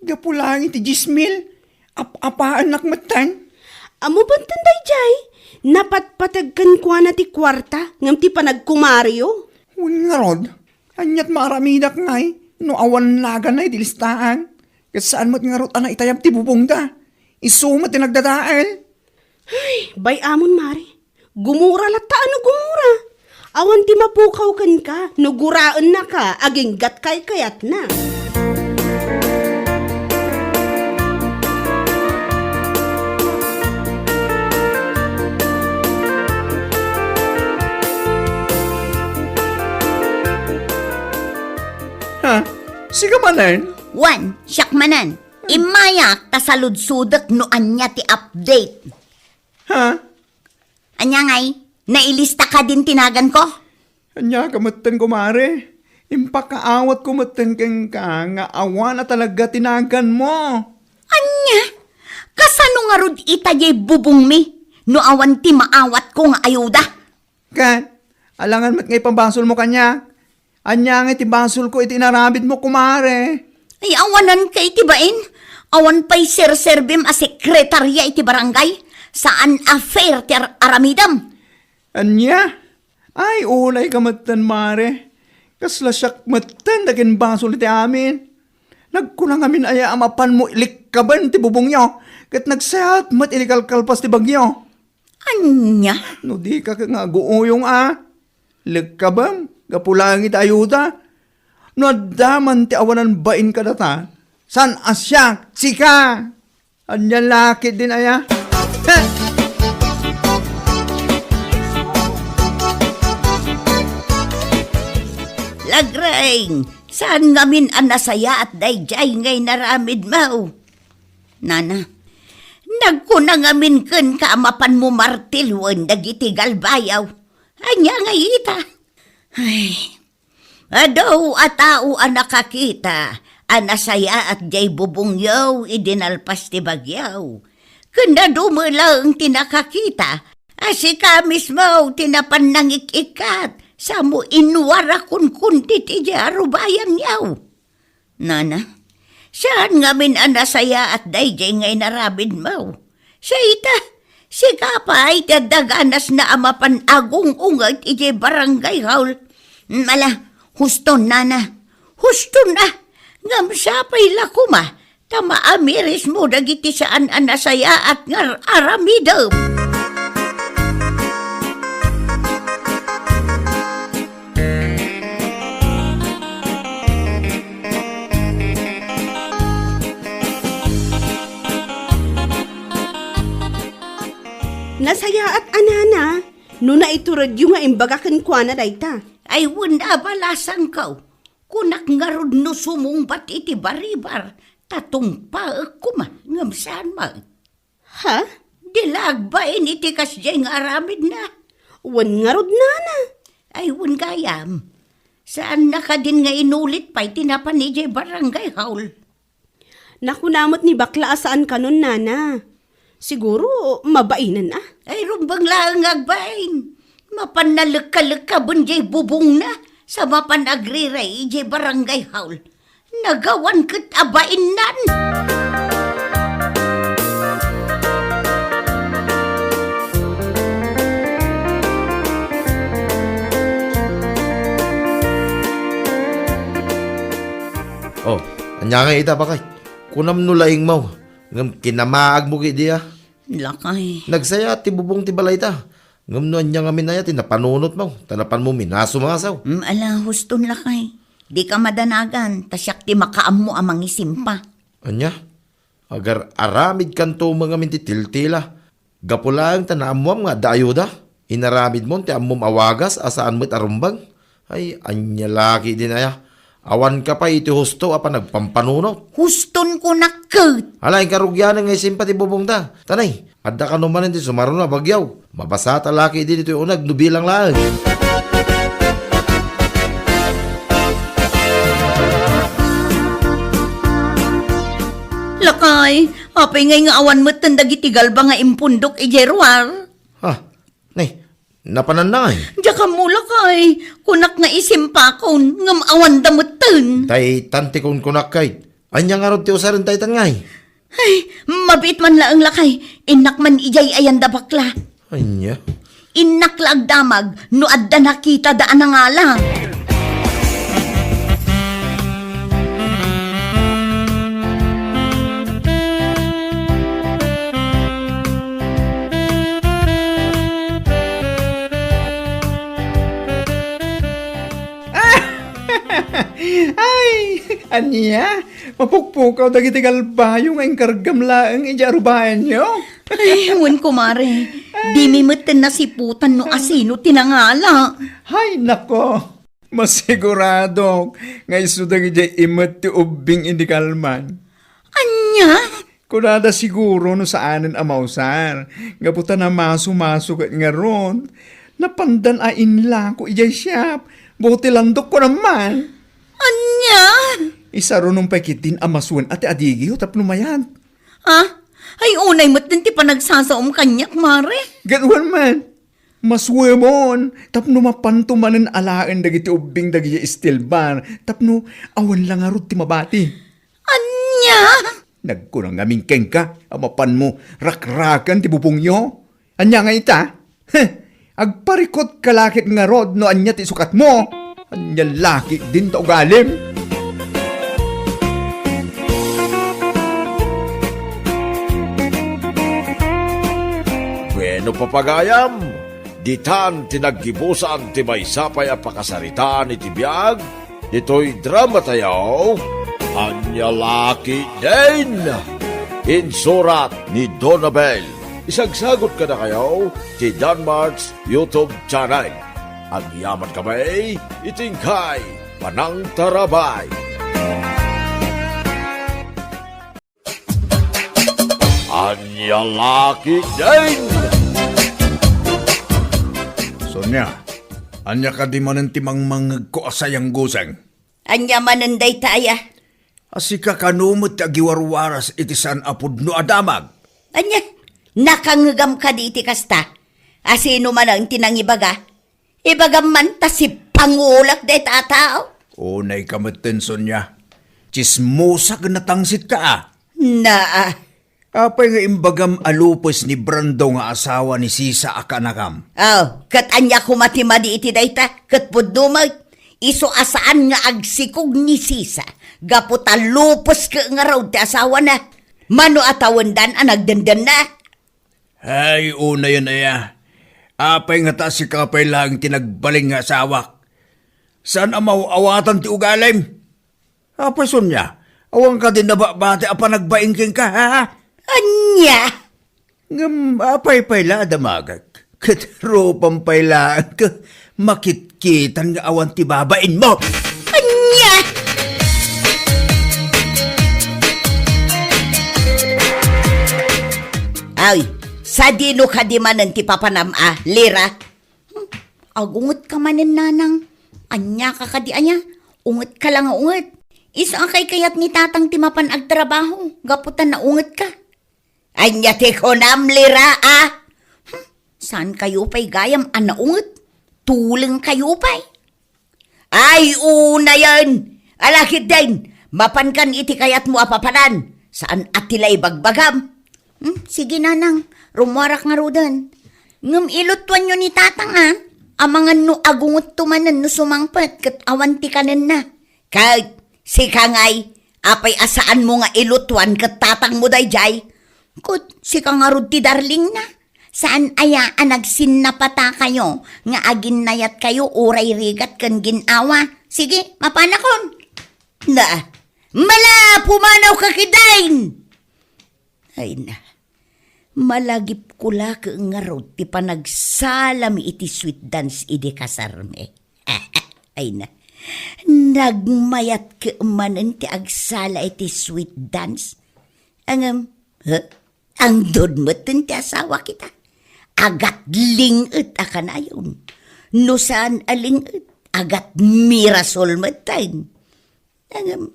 Gapu laeng iti dies mil, ap-apaannak metten. Ammo metten daydiay, napatpateg kenkuana ti kuarta ngem ti panagkumario. Wen ngarud, aniat maaramidak ngay no awan naganna iti listaan? Ket saan met ngarud a naitayab ti bubongda. Isu met ti nagdadael. Ay, bay-amon, Mare. Gumura latta a no gumura. Awan ti mapukaw kenka no guraennaka aginggat kaykayatna. Ha? Sika manen? Wen, siak manen. Immayak ta saludsodek no ania ti update. Ha? Ania ngay? Nailista kadin ti naganko? Ania ka metten, kumare? Impakaawatko metten kenka nga awan a talaga ti naganmo. Ania? Kasano ngarud ita diay bubongmi no awan ti maawatko nga ayuda? Ket, alangan met nga ipabasolmo kaniak. Ania ngay ti basolko iti inaramidmo, kumare? Ay, awanan kay ti bain. Awan pay serserbim a sekretaria iti barangay. Saan a fair ti ar-, aramidem. Ania? Ay, unay ka metten, mare. Kasla siak metten ti agimbasol iti amin. Nagkuna ngamin aya a mapanmo likkaben ti bubongyo, ket nagsayaat met idi kalkalpas ti bagyo. Ania? No dika ket nga aguuyong a, lekkabem gapu laeng iti ayuda. No adda man ti awanan bain kadata, saan a siak, sika. Ania la ketdin aya? Heh! Lagreng, saan ngamin a nasayaat daydiay nga inaramidmo? Nana, nagkuna ngamin kenka a mapanmo martiloen dagiti galbayo. Ania ngay ita? Ay, adu a tao a nakakita a nasayaat diay bubongyo idi nalpas ti bagyo. Ken adu met laeng ti nakakita a sika mismo ti napan nangik-ikkat, sa mo inwara kunkundi ti diay arubayangyo. Nana, saan ngamin a nasayaat daydiay nga inaramidmo. Siya ita, sika pay ti adda ganasna a mapan agung-unget idiay barangay hall. Mm, ala, huston, nana. Huston a. Ngem sapay la koma, ta maamirismo dagiti saan a nasayaat nga ar-, aramidem. Nasayaat a nana, no naituredyo nga imbaga kenkuana dayta. Ay, wen a balasangko. Kunak ngarud no sumungbat iti baribar, ta tungpaek koma, ngem saan met. Ha? Di la agbain iti kasdiay nga aramidna. Wen ngarud, nana. Ay, wen gayam. Saanna kadin nga inulit pay ti napan idiay barangay hall? Nakuna met ni bakla a saan kanon, nana. Siguro, mabainan a. Ay, rumbeng laeng nga agbain. Mapan nalekkalekkaben diay bubongna, sa mapan agriray idiay barangay hall. Nagawan ket a bainnan. Oh, ania ngay ita, baket? Kunam no laingmo, ngem kinamaagmo ketdi a. Lakay. Nagsaya ti bubong ti balayta. Ngem no ania ngamin aya ti napanunotmo, ta napanmo minasumasaw. Mm, ala, huston lakay. Dika madanagan, ta siak ti makaammo a mangisimpa. Ania? Agar-aramidkanto met ngamin ti tiltila. Gapu laeng ta naammoam nga adda ayuda. Inaramidmon ti ammom a wagas a saan met a rumbeng. Ay, ania la ketdin aya? Awanka pay iti husto a panagpampanunot. Huston kunak ket. Ala, inka rugianen nga isimpa ti bubongta. Tanay, adda kano manen ti sumaruno a bagyo. Mabasata la ketdi ditoy uneg no bilang laeng. Lakay, apay ngay nga awan metten dagiti galba nga impundok idiay ruar? Ha? Nay, napananna ngay? Diak ammo lakay, kunak nga isimpakon, ngem awanda metten. Daytan ti kunkunak kay. Ania ngarud ti usaren daytan ngay? Ay, mabiit man laeng lakay, innak man idiay ayan da bakla. Ania? Innak la agdamag no adda nakitada a nangala. Ay, ania? Mapukpukaw dagiti galbayo nga inkargam laeng idiay arubayanyo? Ay, wen, kumare. Dimi metten nasiputan no asino ti nangala. Hay, nako. Masiguradok nga isu dagidiay imet ti ubbing idi kalman. Ania? Kunada siguro no saanen a mausar, gapu ta namaso-maso ket ngarud. Napandan a inlako idiay siap, buti landok ko naman. Ania? Isarunom pay ketdin a masuen a ti adigiyo tapno mayat. Ha? Ay, unay met din ti panagsasaom kaniak, mare. Gaduan man. Masuemon, tapno mapanto manen alaen dagiti ubbing dagiti steel bar, tapno awan la ngarud ti mabati. Ania? Nagkuna ngamin kenka a mapanmo rakraken ti bubongyo? Ania nga ita? Heh, agparikot ka la ket ngarud no ania ti sukatmo? Ania la ketdin ta ugalim? Bueno, papagayam, ditan ti naggibusan ti maysa pay a pakasaritaan iti biag ditoy dramatayo, Ania la ketdin? Insurat ni Donabel. Isagsagot kadakayo ti Danmart's YouTube channel. Agyaman kami iti inkay panangtarabay. Ania la ketdin? Sonia, ania kadi manen ti mangmangngegko a sayangguseng? Ania manen dayta aya? A sika kano met ti agiwarwaras iti saan a pudno a damag? Ania, nakangngegam kadi iti kasta? A sino manen ti nangibaga? Ibagam man ta sipangulak dayta a tao. Unay ka metten, Sonia. Tsismosa ken natangsit ka, a. Naa. Apay nga imbagam a lupes ni Brando nga asawa ni Sisa a kanakam? Aw, ket ania koma ti madi iti dayta? Ket pudno met, isu a saan nga agsikog ni Sisa gapu ta lupes ket ngarud ti asawana. Mano a tawendan a nagdendenna? Ay, unayen aya. Apay nga ta sika pay laeng ti nagbalin nga asawak? Saan a maw-awatan ti ugalim? Apay, Sonia, awan kadi nababati a panagbain kenka, ha? Ania? Ngem apay pay la a damagek? Ket rupam pay laeng ket makitkitan nga awan ti babainmo. Ania? Ay, sadino kadi manen ti papanam a, Lira? Hmm, agungetka manen, nanang. Ania ka kadi aya? Ungetka la nga unget. Isu a kaykayat ni tatang ti mapan agtrabaho, gapu ta naungetka. Ania ti kunam, Lira, a? Hmm, saan kayo pay gayam a naunget? Tuleng kayo pay. Ay, unayen! Ala ketdin, mapankan iti kayatmo a papanan. Saan a ti la ibagbagam. Hmm, sige, nanang, rummuarak ngaruden. Ngem ilutuanyo ni tatang, a. Amangan no agungetto manen no sumangpet ket awan ti kanenna. Ket sika ngay, apay a saanmo nga ilutuan ket tatangmo daydiay? Ket sika ngarud ti darlingna. Saan aya a nagsinnapatakayo nga aginnayatkayo uray rigat ken gin-awa? Sige, mapanakon. Na, mala, pumanawka ketdin! Ay na, malagipko la ket ngarud ti panagsalami iti sweet dance idi kasarmi. Ay na, nagmayat ket manen ti agsala iti sweet dance. Ngem, huh? Andon metten ti asawak ita. Agatling-et a kanayon. No saan a ling-et, agatmirasol metten. Ngem,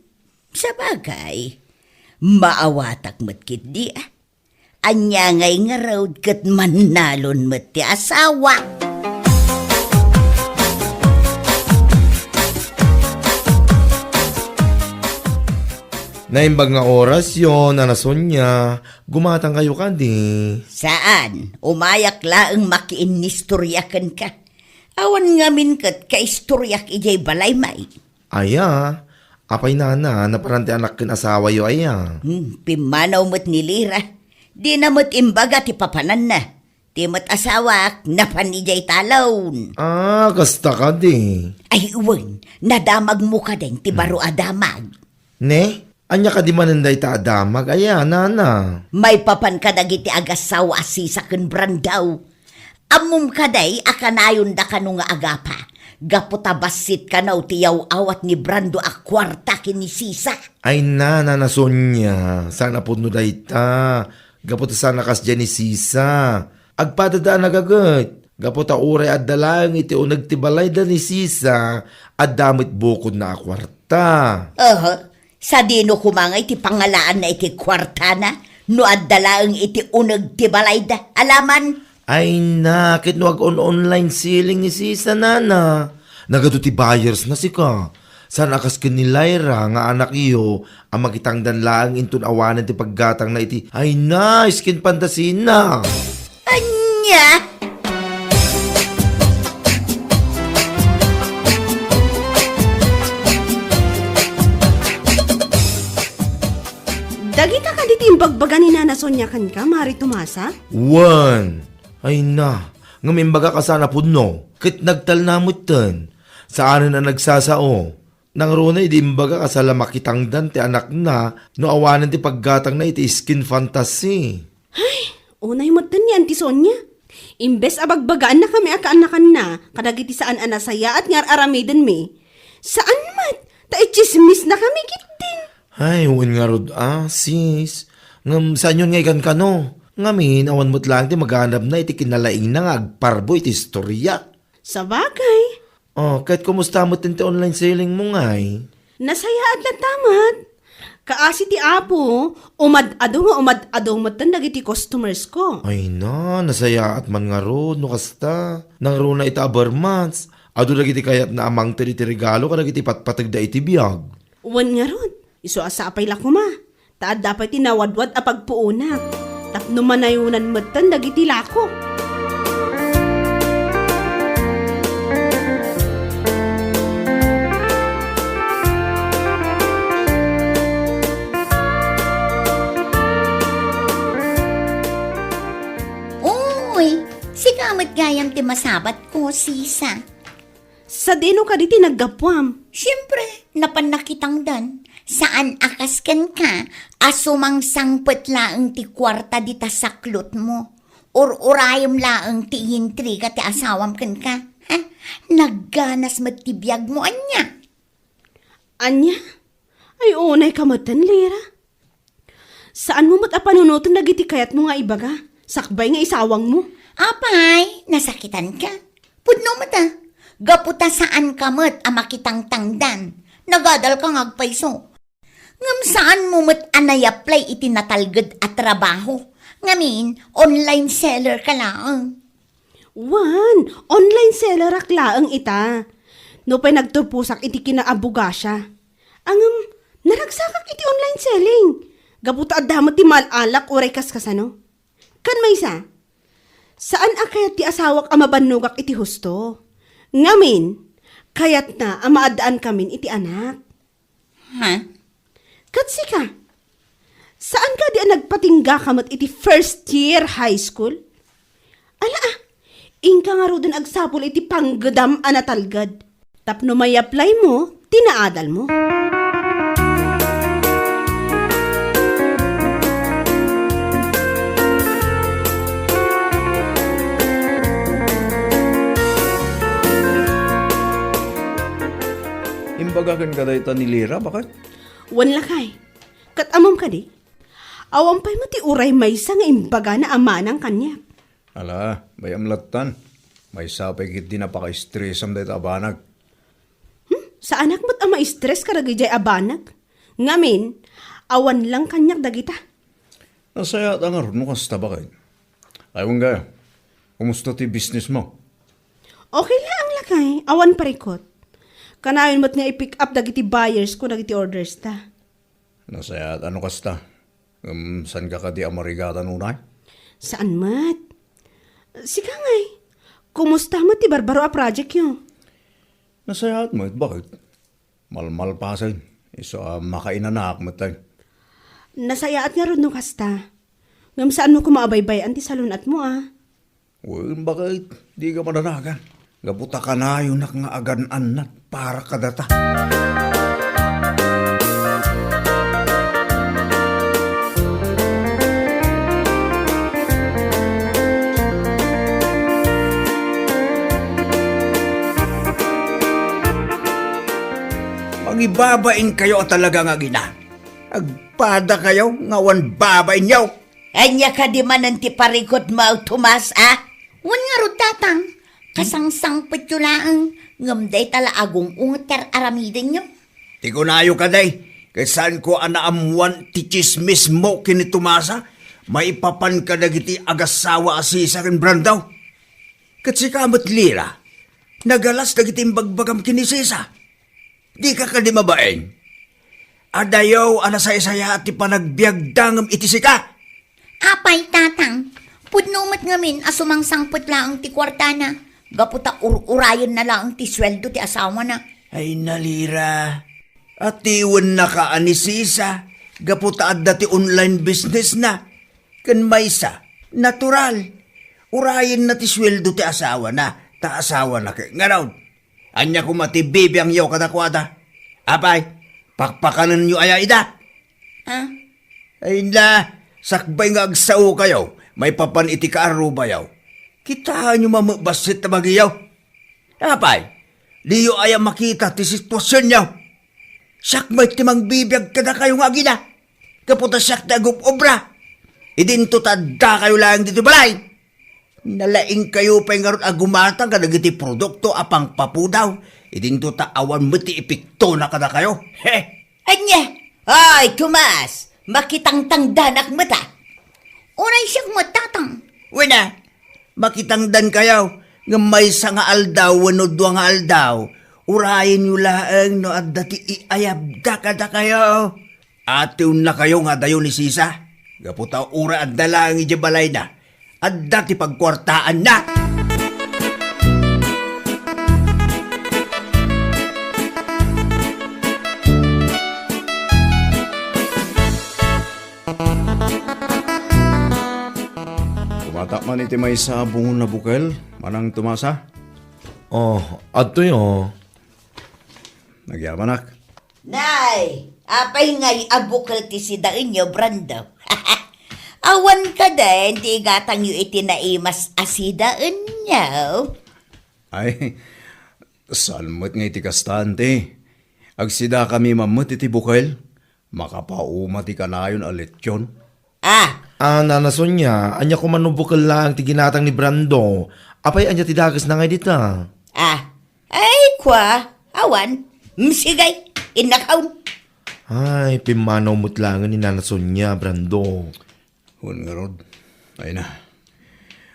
sabagay, maawatak met ketdi, a. Ania ngay ngarud ket mannalon met ti asawa. Naimbag nga orasyo, Nana Sonia, gumatangkayo kadi? Saan, umayak laeng makiinnistorya kenka. Awan ngamin ket kaistoryak idiay balay, may. Aya, apay nana, naparan ti anak ken asawayo aya? Hmm, pimmanaw met ni Lira. Dina met imbaga ti papananna. Ti met asawak, napan idiay talon. Ah, kasta kadi. Ay, wen, nadamagmo kadin ti baro a damag. Ne? Ania kadi manen dayta a damag aya, nana? Maipapan kadagiti agassawa a Sisa ken Brando. Ammom kadi a kanayonda kano nga agapa, gapu ta bassit kano ti yaw-awat ni Brando a kuarta ken ni Sisa. Ay na, Nana Sonia, saan a pudno dayta. Gapu ta saan a kasdiay ni Sisa. Agpadada a nagaget. Gapu ta uray adda laeng iti uneg ti balayda ni Sisa, adda met bukodna a kuarta. Aha. Sadino koma nga iti pangalaanna iti kuartana no adda laeng iti uneg ti balayda? Alaman. Ay na, ket no ag-on-online selling ni Sisa, nana, nagadu ti buyers na sika. Saan a kas ken ni Lyra nga anakyo a makitangdan laeng inton awanen ti paggatangna iti, ay na, skin pantasina. Ania? Dagita kadi ti imbagbaga ni Nana Sonia kenka, Mari Tomasa? Wen. Ay na, ngem imbagak a saan a pudno, ket nagtalna metten. Saanen a nagsasao. Nangruna idi imbaga kasla makitangdan ti anakna no awanen ti paggatangna iti skin fantasy. Ay, unay metten ni Auntie Sonia. Imbes a bagbagaannakami a kaanakanna kadagiti saan a nasayaat nga ar-aramidenmi, saan met ta itsismisnakami ketdin. Ay, wen ngarud a, sis. Ngem saanyon nga ikankano? Ngamin, awan met laeng ti maganabna iti kinalaingna nga agparbo iti istoria. Sabagay. Oh, ket kumusta met ti online selling mo ngay? Nasayaat latta met. Kaasi ti Apo, umad-adu nga umad-adu metten dagiti customers ko. Ay na, nasayaat man ngarud no kasta. Nangruna ita a ber months, adu dagiti kayatna a mangted iti regalo kadagiti patpategda iti biag. Wen ngarud, isu a sapay la koma. Ta adda pay ti nawadwad a pagpuonak tapno manayonan metten dagiti lako. Uy, sika met gayam ti masabat ko, sisa. Sadino kadi ti naggapuam? Siempre, napan nakitangdan. Saan a kas kenka a sumangsangpet laeng ti kuarta dita saklotmo. Ur-urayem laeng ti iintriga ti asawam kenka. Ha? Nagganas met ti biagmo, ania? Ania? Ay, unay ka metten, Lira. Saanmo met a panunoten dagiti kayatmo nga ibaga, sakbay nga isawangmo. Apay, nasakitanka? Pudno met a, gapu ta saanka met a makitangtangdan. Nagadalka nga agpayso. Ngem saanmo met a naiapply iti natalged a trabaho. Ngamin, online seller ka laeng. Wen, online sellerak laeng ita. Nupay nagturposak iti kinaabogasia. Ngem, naragsakak iti online selling. Gapu ta adda met ti maal-alak uray kaskasano. Ken maysa, saan a kayat ti asawak a mabannogak iti husto. Ngamin, kayatna a maaddaankamin iti anak. Ha? Ket sika, saan kadi a nagpatinggaka met iti first year high school? Ala, ah, inka ngaruden agsapul iti panggedam a natalged. Tapno maiapply mo ti naadal mo. Imbaga kenka dayta ni Lira, baket? Wen lakay, ket ammom kadi? Awan pay met ti uray maysa nga imbagana a manang kaniak. Ala, bay-am lattan. Maysa pay ketdi napakaestresam dayta a banag. Hmm? Saanak met a maestres kadagijay a banag. Ngamin, awan lang kaniak dagita. Nasayaat a ngarud no kasta, baket. Ay, wen gayam, kumusta ti business mo? Okay laeng lakay, awan parikot. Kanayon met nga i-pick up dagiti buyers ko dagiti orders ta. Nasayaat a no kasta. Ngem, saanka kadi a marigatan unay? Saan met. Sika ngay, kumusta met ti barbaro a project yo? Nasayaat met, baket? Malmalpasen. Isu a makainanaak met ay. Nasayaat ngarud no kasta. Ngem saanmo koma a baybay-an ti salun-atmo a. Wen, baket, dika madanagan. Gapu ta kanayonak nga agan-annat para kadata. Mangibabainkayo a talaga nga agina. Agpadakayo nga awan babainyo. Ania kadi manen ti parikutmo, Tomas, a? Wen ngarud, Tatang, kasangsangpetyo laeng, ngem dayta la agung-unget ti ar-aramidenyo. Ti kunayo kadi, ket saanko a naammoan ti tsismismo ken ni Tomasa maipapan kadagiti agassawa a Sisa ken Brando. Ket sika met, Lira, nagalas dagiti imbagbagam ken ni Sisa. Dika kadi mabain? Adayo a nasaysayaat ti panagbiagda ngem iti sika. Apay, Tatang, pudno met ngamin a sumangsangpet laeng ti kuartana, gapu ta ur-urayenna laeng ti sueldo ti asawana. Ay, Lira, atiwennaka a ni Sisa, gapu ta adda ti online businessna. Ken maysa, natural, urayenna ti sueldo ti asawana, ta asawana ket ngarud. Ania koma ti bibiangyo kadakuada? Apay, pakpakanenyo aya ida? Ah? Ay na, sakbay nga agsaokayo, maipapan iti kaarrubayo. Kitaenyo met bassit ta bagiyo. Apay, diyo aya makita ti situasionyo? Siak met ti mangbibiag kadakayo nga agina. Gapu ta siak ti agub-obra. Idinto ta addakayo laeng ditoy balay. Nalaingkayo pay ngarud a gumatang kadagiti produkto a pangpapudaw. Idinto ta awan met ti epektona kadakayo. He! Ania? Ay, Tomas! Makitangtangdanak met, a. Uray siak met, Tatang. Wen a, makitangdankayo, ngem maysa nga aldaw wenno dua nga aldaw, urayenyo laeng no adda ti iayabda kadakayo. Atiwennakayo nga adayo ni Sisa, gapu ta uray adda laeng idiay balayna, adda ti pagkuartaanna. Kumatak man iti maysa a bungon a bukel, Manang Tomasa. Oh, adtoy, oh. Nagyamanak. Nay, apay ngay a bukel ti sidaenyo, Brando? Awan kadin ti igatangyo iti naimas a sidaenyo? Ay, saan met nga iti kasta, anti. Agsidakami man met iti bukel. Makapauma ti kanayon a lechion. Ah! Ah, Nana Sonia, ania koma no bukel laeng ti ginatang ni Brando? Apay, ania ti dakesna ngay dita? Ah, ay, kua, awan. Mm, sige, innakaon. Ay, pimmanaw met laengen ni Nana Sonia, Brando. Wen ngarud, ay na.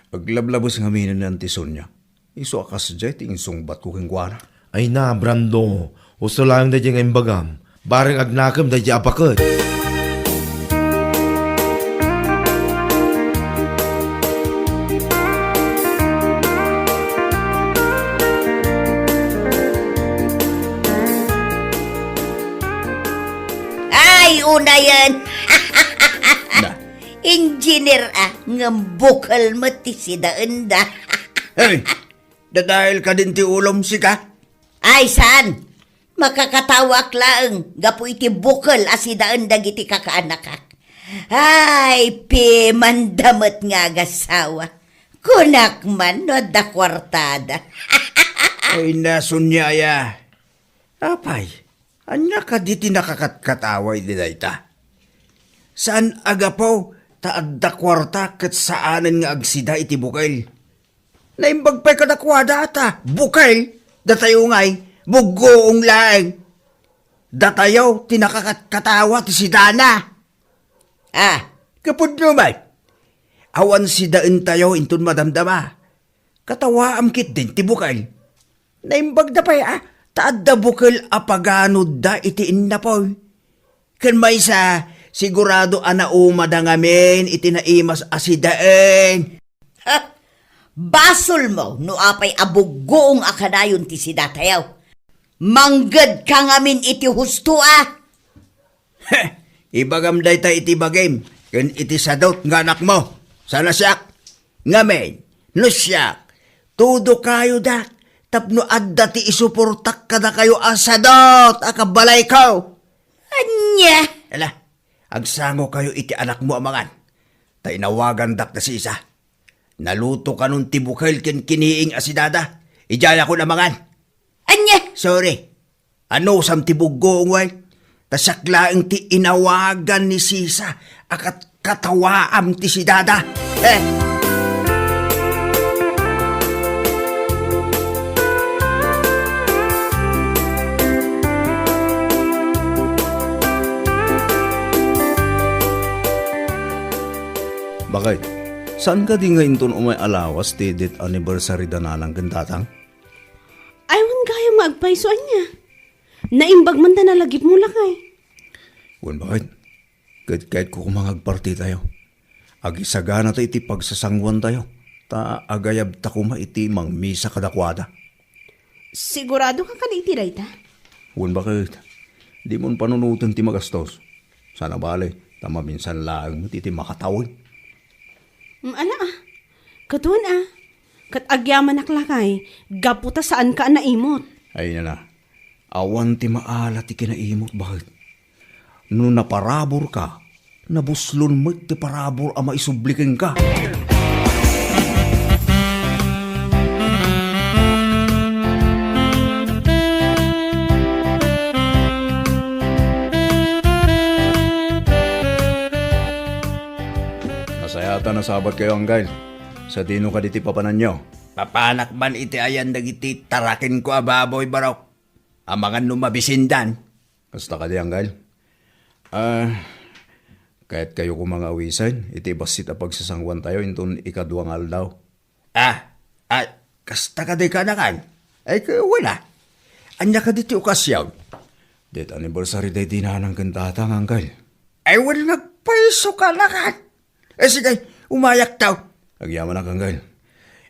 Aglablabes ngamin ni Auntie Sonia. Isu a kasdiay ti insungbatko kenkuana. Ay na, Brando. Husto laeng daydiay nga imbagam. Bareng agnakem daydiay a baket. Ay, unayen. Na. Engineer a, ngem bukel met ti sidaenda. Hey, dadael kadin ti ulom, sika? Ay, saan? Makakatawaak laeng gapu iti bukel a sidaen dagiti kakaanakak. Ay, pimanda met nga agasawa. Kunak man no adda kuartada. Ay, na, Sonia aya. Apay, ania kadi ti nakakatkatawa iti dayta? Saan a gapu ta adda kuarta ket saanen nga agsida iti bukel? Naimbag pay kadakuada ta bukel, datayo ngay, buggoong laeng. Datayo ti nakakatkatawa ti sidana. Ah, kapudno met. Awan sidaentayo inton madamdama. Katawaam ketdin ti bukel. Naimbagda pay a, ta adda bukel a paganodda iti innapoy. Ken maysa, sigurado a naumada ngamin iti naimas a sidaen. Ha? Basolmo no apay a buggoong a kanayon ti sidatayo. Manggedka ngamin iti husto a. Heh, ibagam dayta iti bagim ken iti sadot nga anakmo. Saan a siak? Ngamin, no siak, tudo kayo dak tapno adda ti isuportak kadakayo a sadot a kabalayko. Ania? Ala, agsango kayo iti anakmo a mangan. Ta inawagandak da sisa. Naluto kanon ti bukel ken kiniing a sidada. Idiayakon a mangan. Ania? Sorry. Anusam ti buggoong, wen? Ta siak laeng ti inawagan ni sisa a kat-, katawaam ti sidada. Eh. Bakit? Saan kadi nga inton umay a lawas ti death anniversary da nanang ken tatang? Ay, wen gayam nga agpayso, ania? Naimbag man ta nalagipmo, lakay. Wen, bakit? Ket kayatko koma nga agpartitayo. Agisaganata iti pagsasanguantayo, ta agayabta koma iti mangmisa kadakuada. Sigurado ka kadi iti dayta? Wen, bakit? Dimon panunoten ti magastos. Saan a bale, ta maminsan laeng met iti makatawen. Mm, ala, a. Ket wen, a. Ket agyamanak, lakay, gapu ta saanka a naimot. Ay, nana. Awan ti maala ti kinaimot, baket. No naparaburka, nabuslon met ti parabur a maisubli kenka. Nasayaat a nasabatkayo, Anggal. Sadino kadi ti papananyo? Papanak man iti ayan dagiti tarakenko a baboy, barok. Amangan no mabisindan. Kasta kadi, Anggal? Ah, kayatkayo koma nga awisen iti bassit a pagsasanguantayo inton ikadua nga aldaw? Ah, ah, kasta kadi, kanakan? Ay, ka-, wala. Ania kadi ti okasion? Death anniversary daydi nanang ken tatang, Anggal. Ay, wala, nagpayso, kanakan. Eh, sige, umayak taw. Agyamanak, Anggal.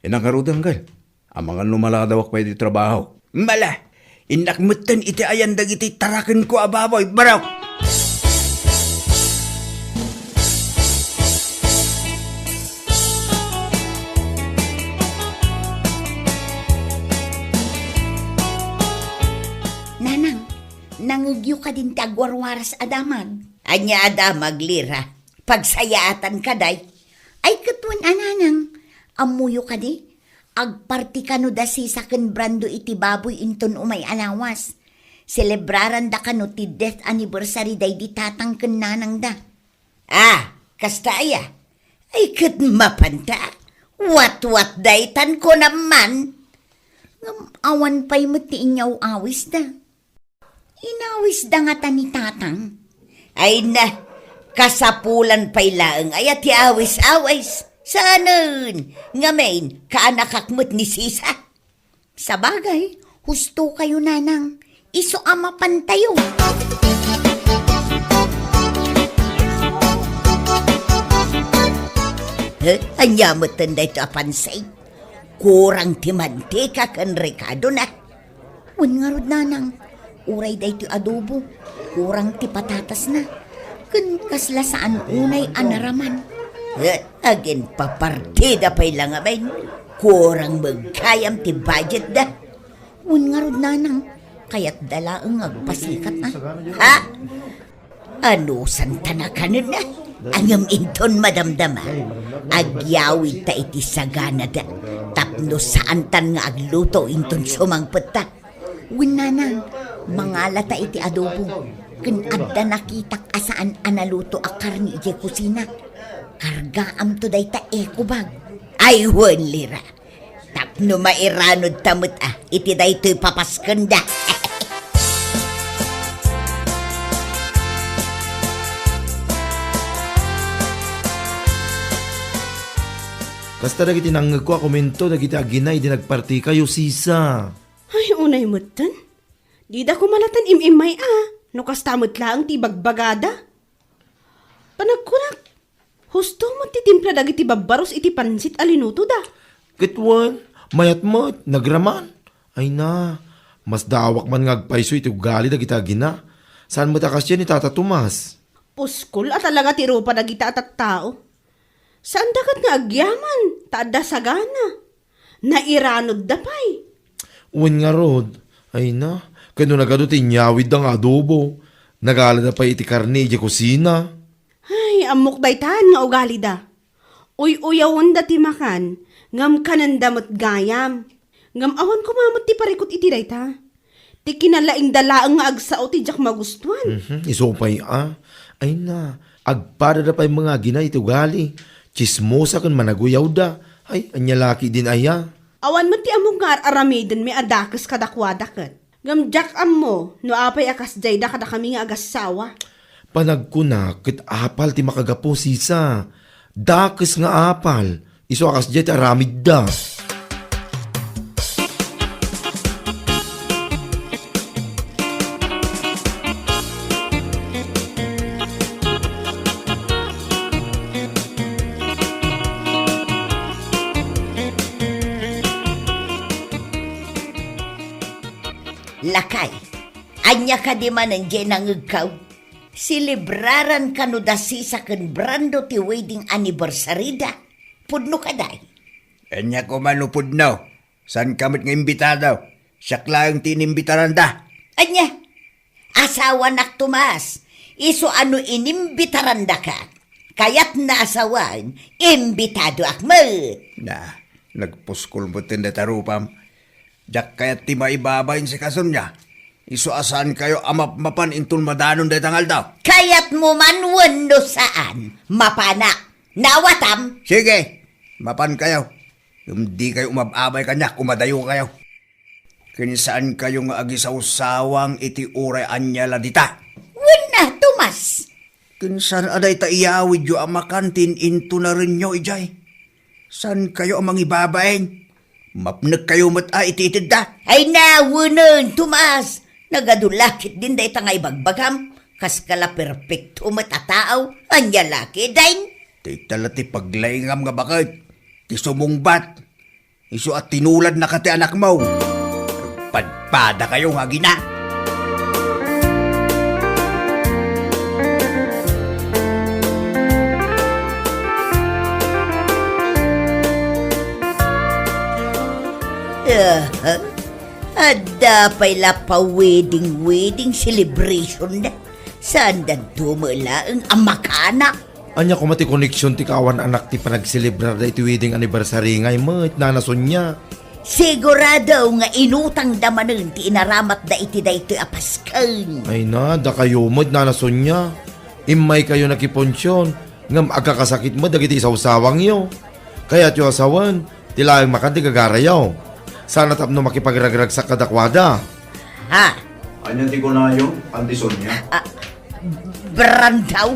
Innak ngarud, Anggal. Amangan no maladawak pay iti trabaho. Mala, innak metten iti ayan dagiti tarakenko a baboy, barok. Nanang, nangegyo kadin ti agwarwaras a damag? Ania a damag, Lira? Pagsayaatan ka, day. Ay, ket wen a, nanang, ammoyo kadi? Agparti kano da Sisa ken Brando iti baboy inton umay a lawas. Selebraranda kano ti death anniversary daydi tatang ken nanangda. Ah, kasta aya? Ay, ket mapanta. Watwat daytan, kunam man. Ngem awan pay met ti inyaw-awisda. Inawisda ngata ni tatang? Ay na, kasapulan pay laeng aya ti awis-awis. Saanen, ngamin, kaanakak met ni Sisa. Sabagay, husto kayo, nanang. Isu a mapantayo. Eh, ania metten daytoy a pansit? Kurang ti mantika ken rekadona. Wen ngarud, nanang, uray daytoy adobo, kurang ti patatasna, ken kasla saan unay a naraman. Eh, aginpapartida pay la ngamin, kurang met gayam ti budgetda. Wen ngarud, nanang, kayatda laeng nga agpasikat, a? Ha? Anusanta nakanen, a? Ngem inton madamdama, agyawidta iti saganada tapno saantan nga agluto inton sumangpetta. Wen, nanang, mangalata iti adobo, ken adda nakitak a saan a naluto a karne idiay kusina. Kargaamto dayta eco bag. Ay, wen, Lira. Tapno mairanodta met, a, iti daytoy papaskenda. Kasta dagiti nangngegko a komento dagiti agina idi nagpartikayo, Sisa. Ay, unay metten. Dida koma latta im-immay a, no kasta met laeng ti ibagbagada. Panagkunak, husto met ti timpla dagiti babbaros iti pansit a linutoda. Ket wen, mayat met, nagraman. Ay na, masdaawak man nga agpayso iti ugali dagiti agina. Saan met a kasdiay ni Tata Tomas? Puskol a talaga ti rupa dagita a tattao. Saanda ket nga agyaman, ta adda sagana. Nairanodda pay. Wen ngarud, ay na, ket no nagadu ti inyawidda nga adobo, nagalada pay iti karne idiay kusina. Ay, ammok daytan nga ugalida. Uy-uyawenda ti makan, ngem kanenda met gayam. Ngem awan koma met ti parikut iti dayta. Ti kinalaingda laeng nga agsao ti diak magustuan. Mhm, isu pay a. Ay na, agpadada pay nga agina iti ugali. Tsismosa ken managuyawda. Ay, ania la ketdin aya? Awan met ti ammok nga ar-aramidenmi a dakes kadakuada ket. Ngem diak ammo no apay a kasdiayda kadakami nga agassawa. Panagkunak ket apal ti makagapu, Sisa. Dakes nga apal. Isu a kasdiay ti aramidda. Lakay, ania kadi manen diay nangegkaw? Selebraran kano da Sisa ken Brando ti wedding anniversary da? Pudno kadi? Ania koma no pudno? Saanka met nga imbitado? Siak laeng ti inimbitaranda. Ania? Asawanak, Tomas. Isu a no inimbitarandaka, kayatna a sawen, imbitadoak met. Na, nagpuskol metten dayta rupam. Diak kayat ti maibabain sika, Sonia. Isu a saankayo a mapmapan inton madanon dayta nga aldaw. Kayatmo man wenno saan, mapanak. Naawatam? Sige, mapankayo. Ngem dikayo umab-abay kaniak, umadayokayo. Ken saankayo nga agisawsawang iti uray ania la dita. Wenna, Tomas. Ken saan a dayta iyawidyo a makan ti in-intunarenyo idiay? Saankayo a mangibabain? Mapnekkayo met a iti itedda. Ay, nawenen, Tomas. Nagadu la ketdin dayta nga ibagbagam. Kaska la perpekto met a tao. Ania la ketdin? Dayta la ti paglaingam nga baket. Ti sumungbat. Isu a tinuladnaka ti anakmo. Padpadakayo nga agina. Ah, adda pay la pa-wedding-wedding celebration da. Saan danto met laeng a makanak? Ania koma ti koneksion ti kaawan anak ti panagselebrar da iti wedding anniversary ngay met, Nana Sonia? Sigurado nga inutangda manen ti inaramatda iti daytoy a pasken. Ay na, dakayo met, Nana Sonia. Immaykayo nakiponsion, ngem agkakasakit met dagiti isawsawangyo. Kayatyo a sawen, ti laeng makan ti gagarayo. Saan a tapno makipagragragsak kadakuada. Ha? Ania ti kunayo, Auntie Sonia? Ah, Brandao,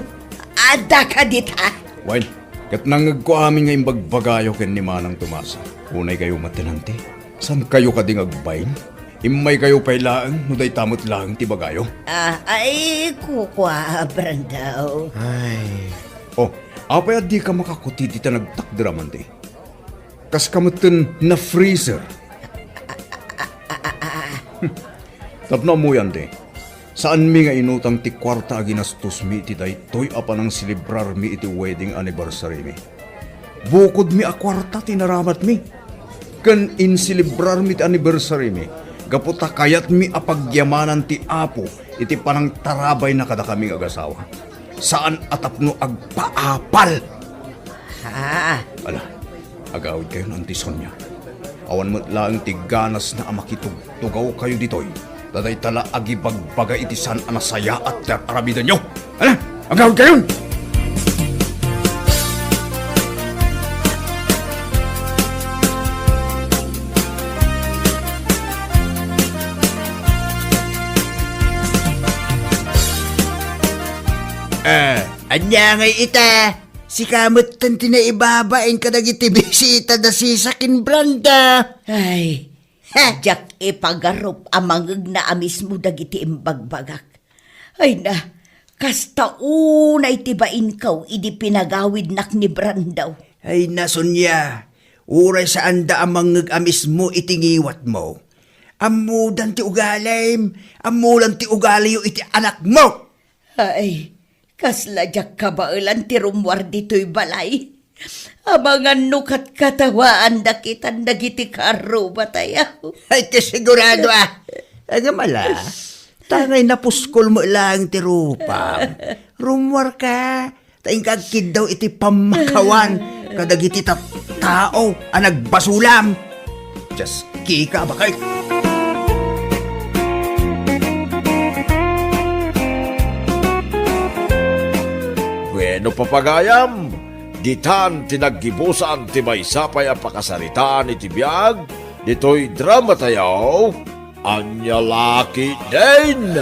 adda ka dita? Wen, ket nangngegko amin nga imbagbagayo ken ni Manang Tomasa. Unaykayo met, Auntie. Saankayo kadi nga agbain? Immaykayo pay laeng no dayta met laeng ti ibagayo. Ah, ay, kua, Brandao. Ay. Oh, apay a dika makakuti dita nagtakderam, Auntie? Kaska metten na-freezer. Tapno ammoyo, Auntie, saanmi nga inutang ti kuarta a ginastosmi iti daytoy a panangselebrarmi iti wedding anniversarymi. Bukodmi a kuarta ti naramatmi. Ken inselebrarmi ti anniversarymi gapu ta kayatmi a pagyamanan ti Apo iti panangtarabayna kadakami nga agasawa. Saan a tapno agpaapal. Ah. Ala, agawidkayon, Auntie Sonia. Awan met laeng ti ganasna a makitugtugawkayo ditoy. Ta dayta la agibagbaga iti saan a nasayaat ti ar-aramidenyo. Ala, agawidkayon! Eh, ania ngay ita? Sika metten ti naibabain kadagiti bisita da Sisa ken Branda. Ay, ha? Diak ipagarup a mangngegna a mismo dagiti imbagbagak. Ay na, kasta unay ti bainko idi pinagawidnak ni Brandao. Ay na, Sonia, uray saanda a mangngeg a mismo iti ngiwatmo. Ammodan ti ugalim, ammodan ti ugaliyo iti anakmo. Ay, kasla diak kabaelan ti rummuar ditoy balay. Amangan no katkatawaanda kitan dagiti karrubatayo. Ay, ti sigurado, ah. Agam ala, tangay napuskol met laeng ti rupam. Rummuarka, ta inka agkiddaw iti pammakawan kadagiti tattao a nagbasulam. Dios, kika, bakay. Bueno, papagayam, ditan ti naggibusan ti maysa pay a pakasaritaan iti biag ditoy dramatayo, Ania la ketdin.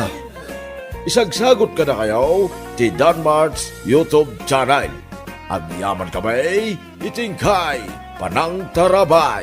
Isagsagot kadakayo ti Danmart's YouTube channel. Agyaman kami iti inkay panangtarabay.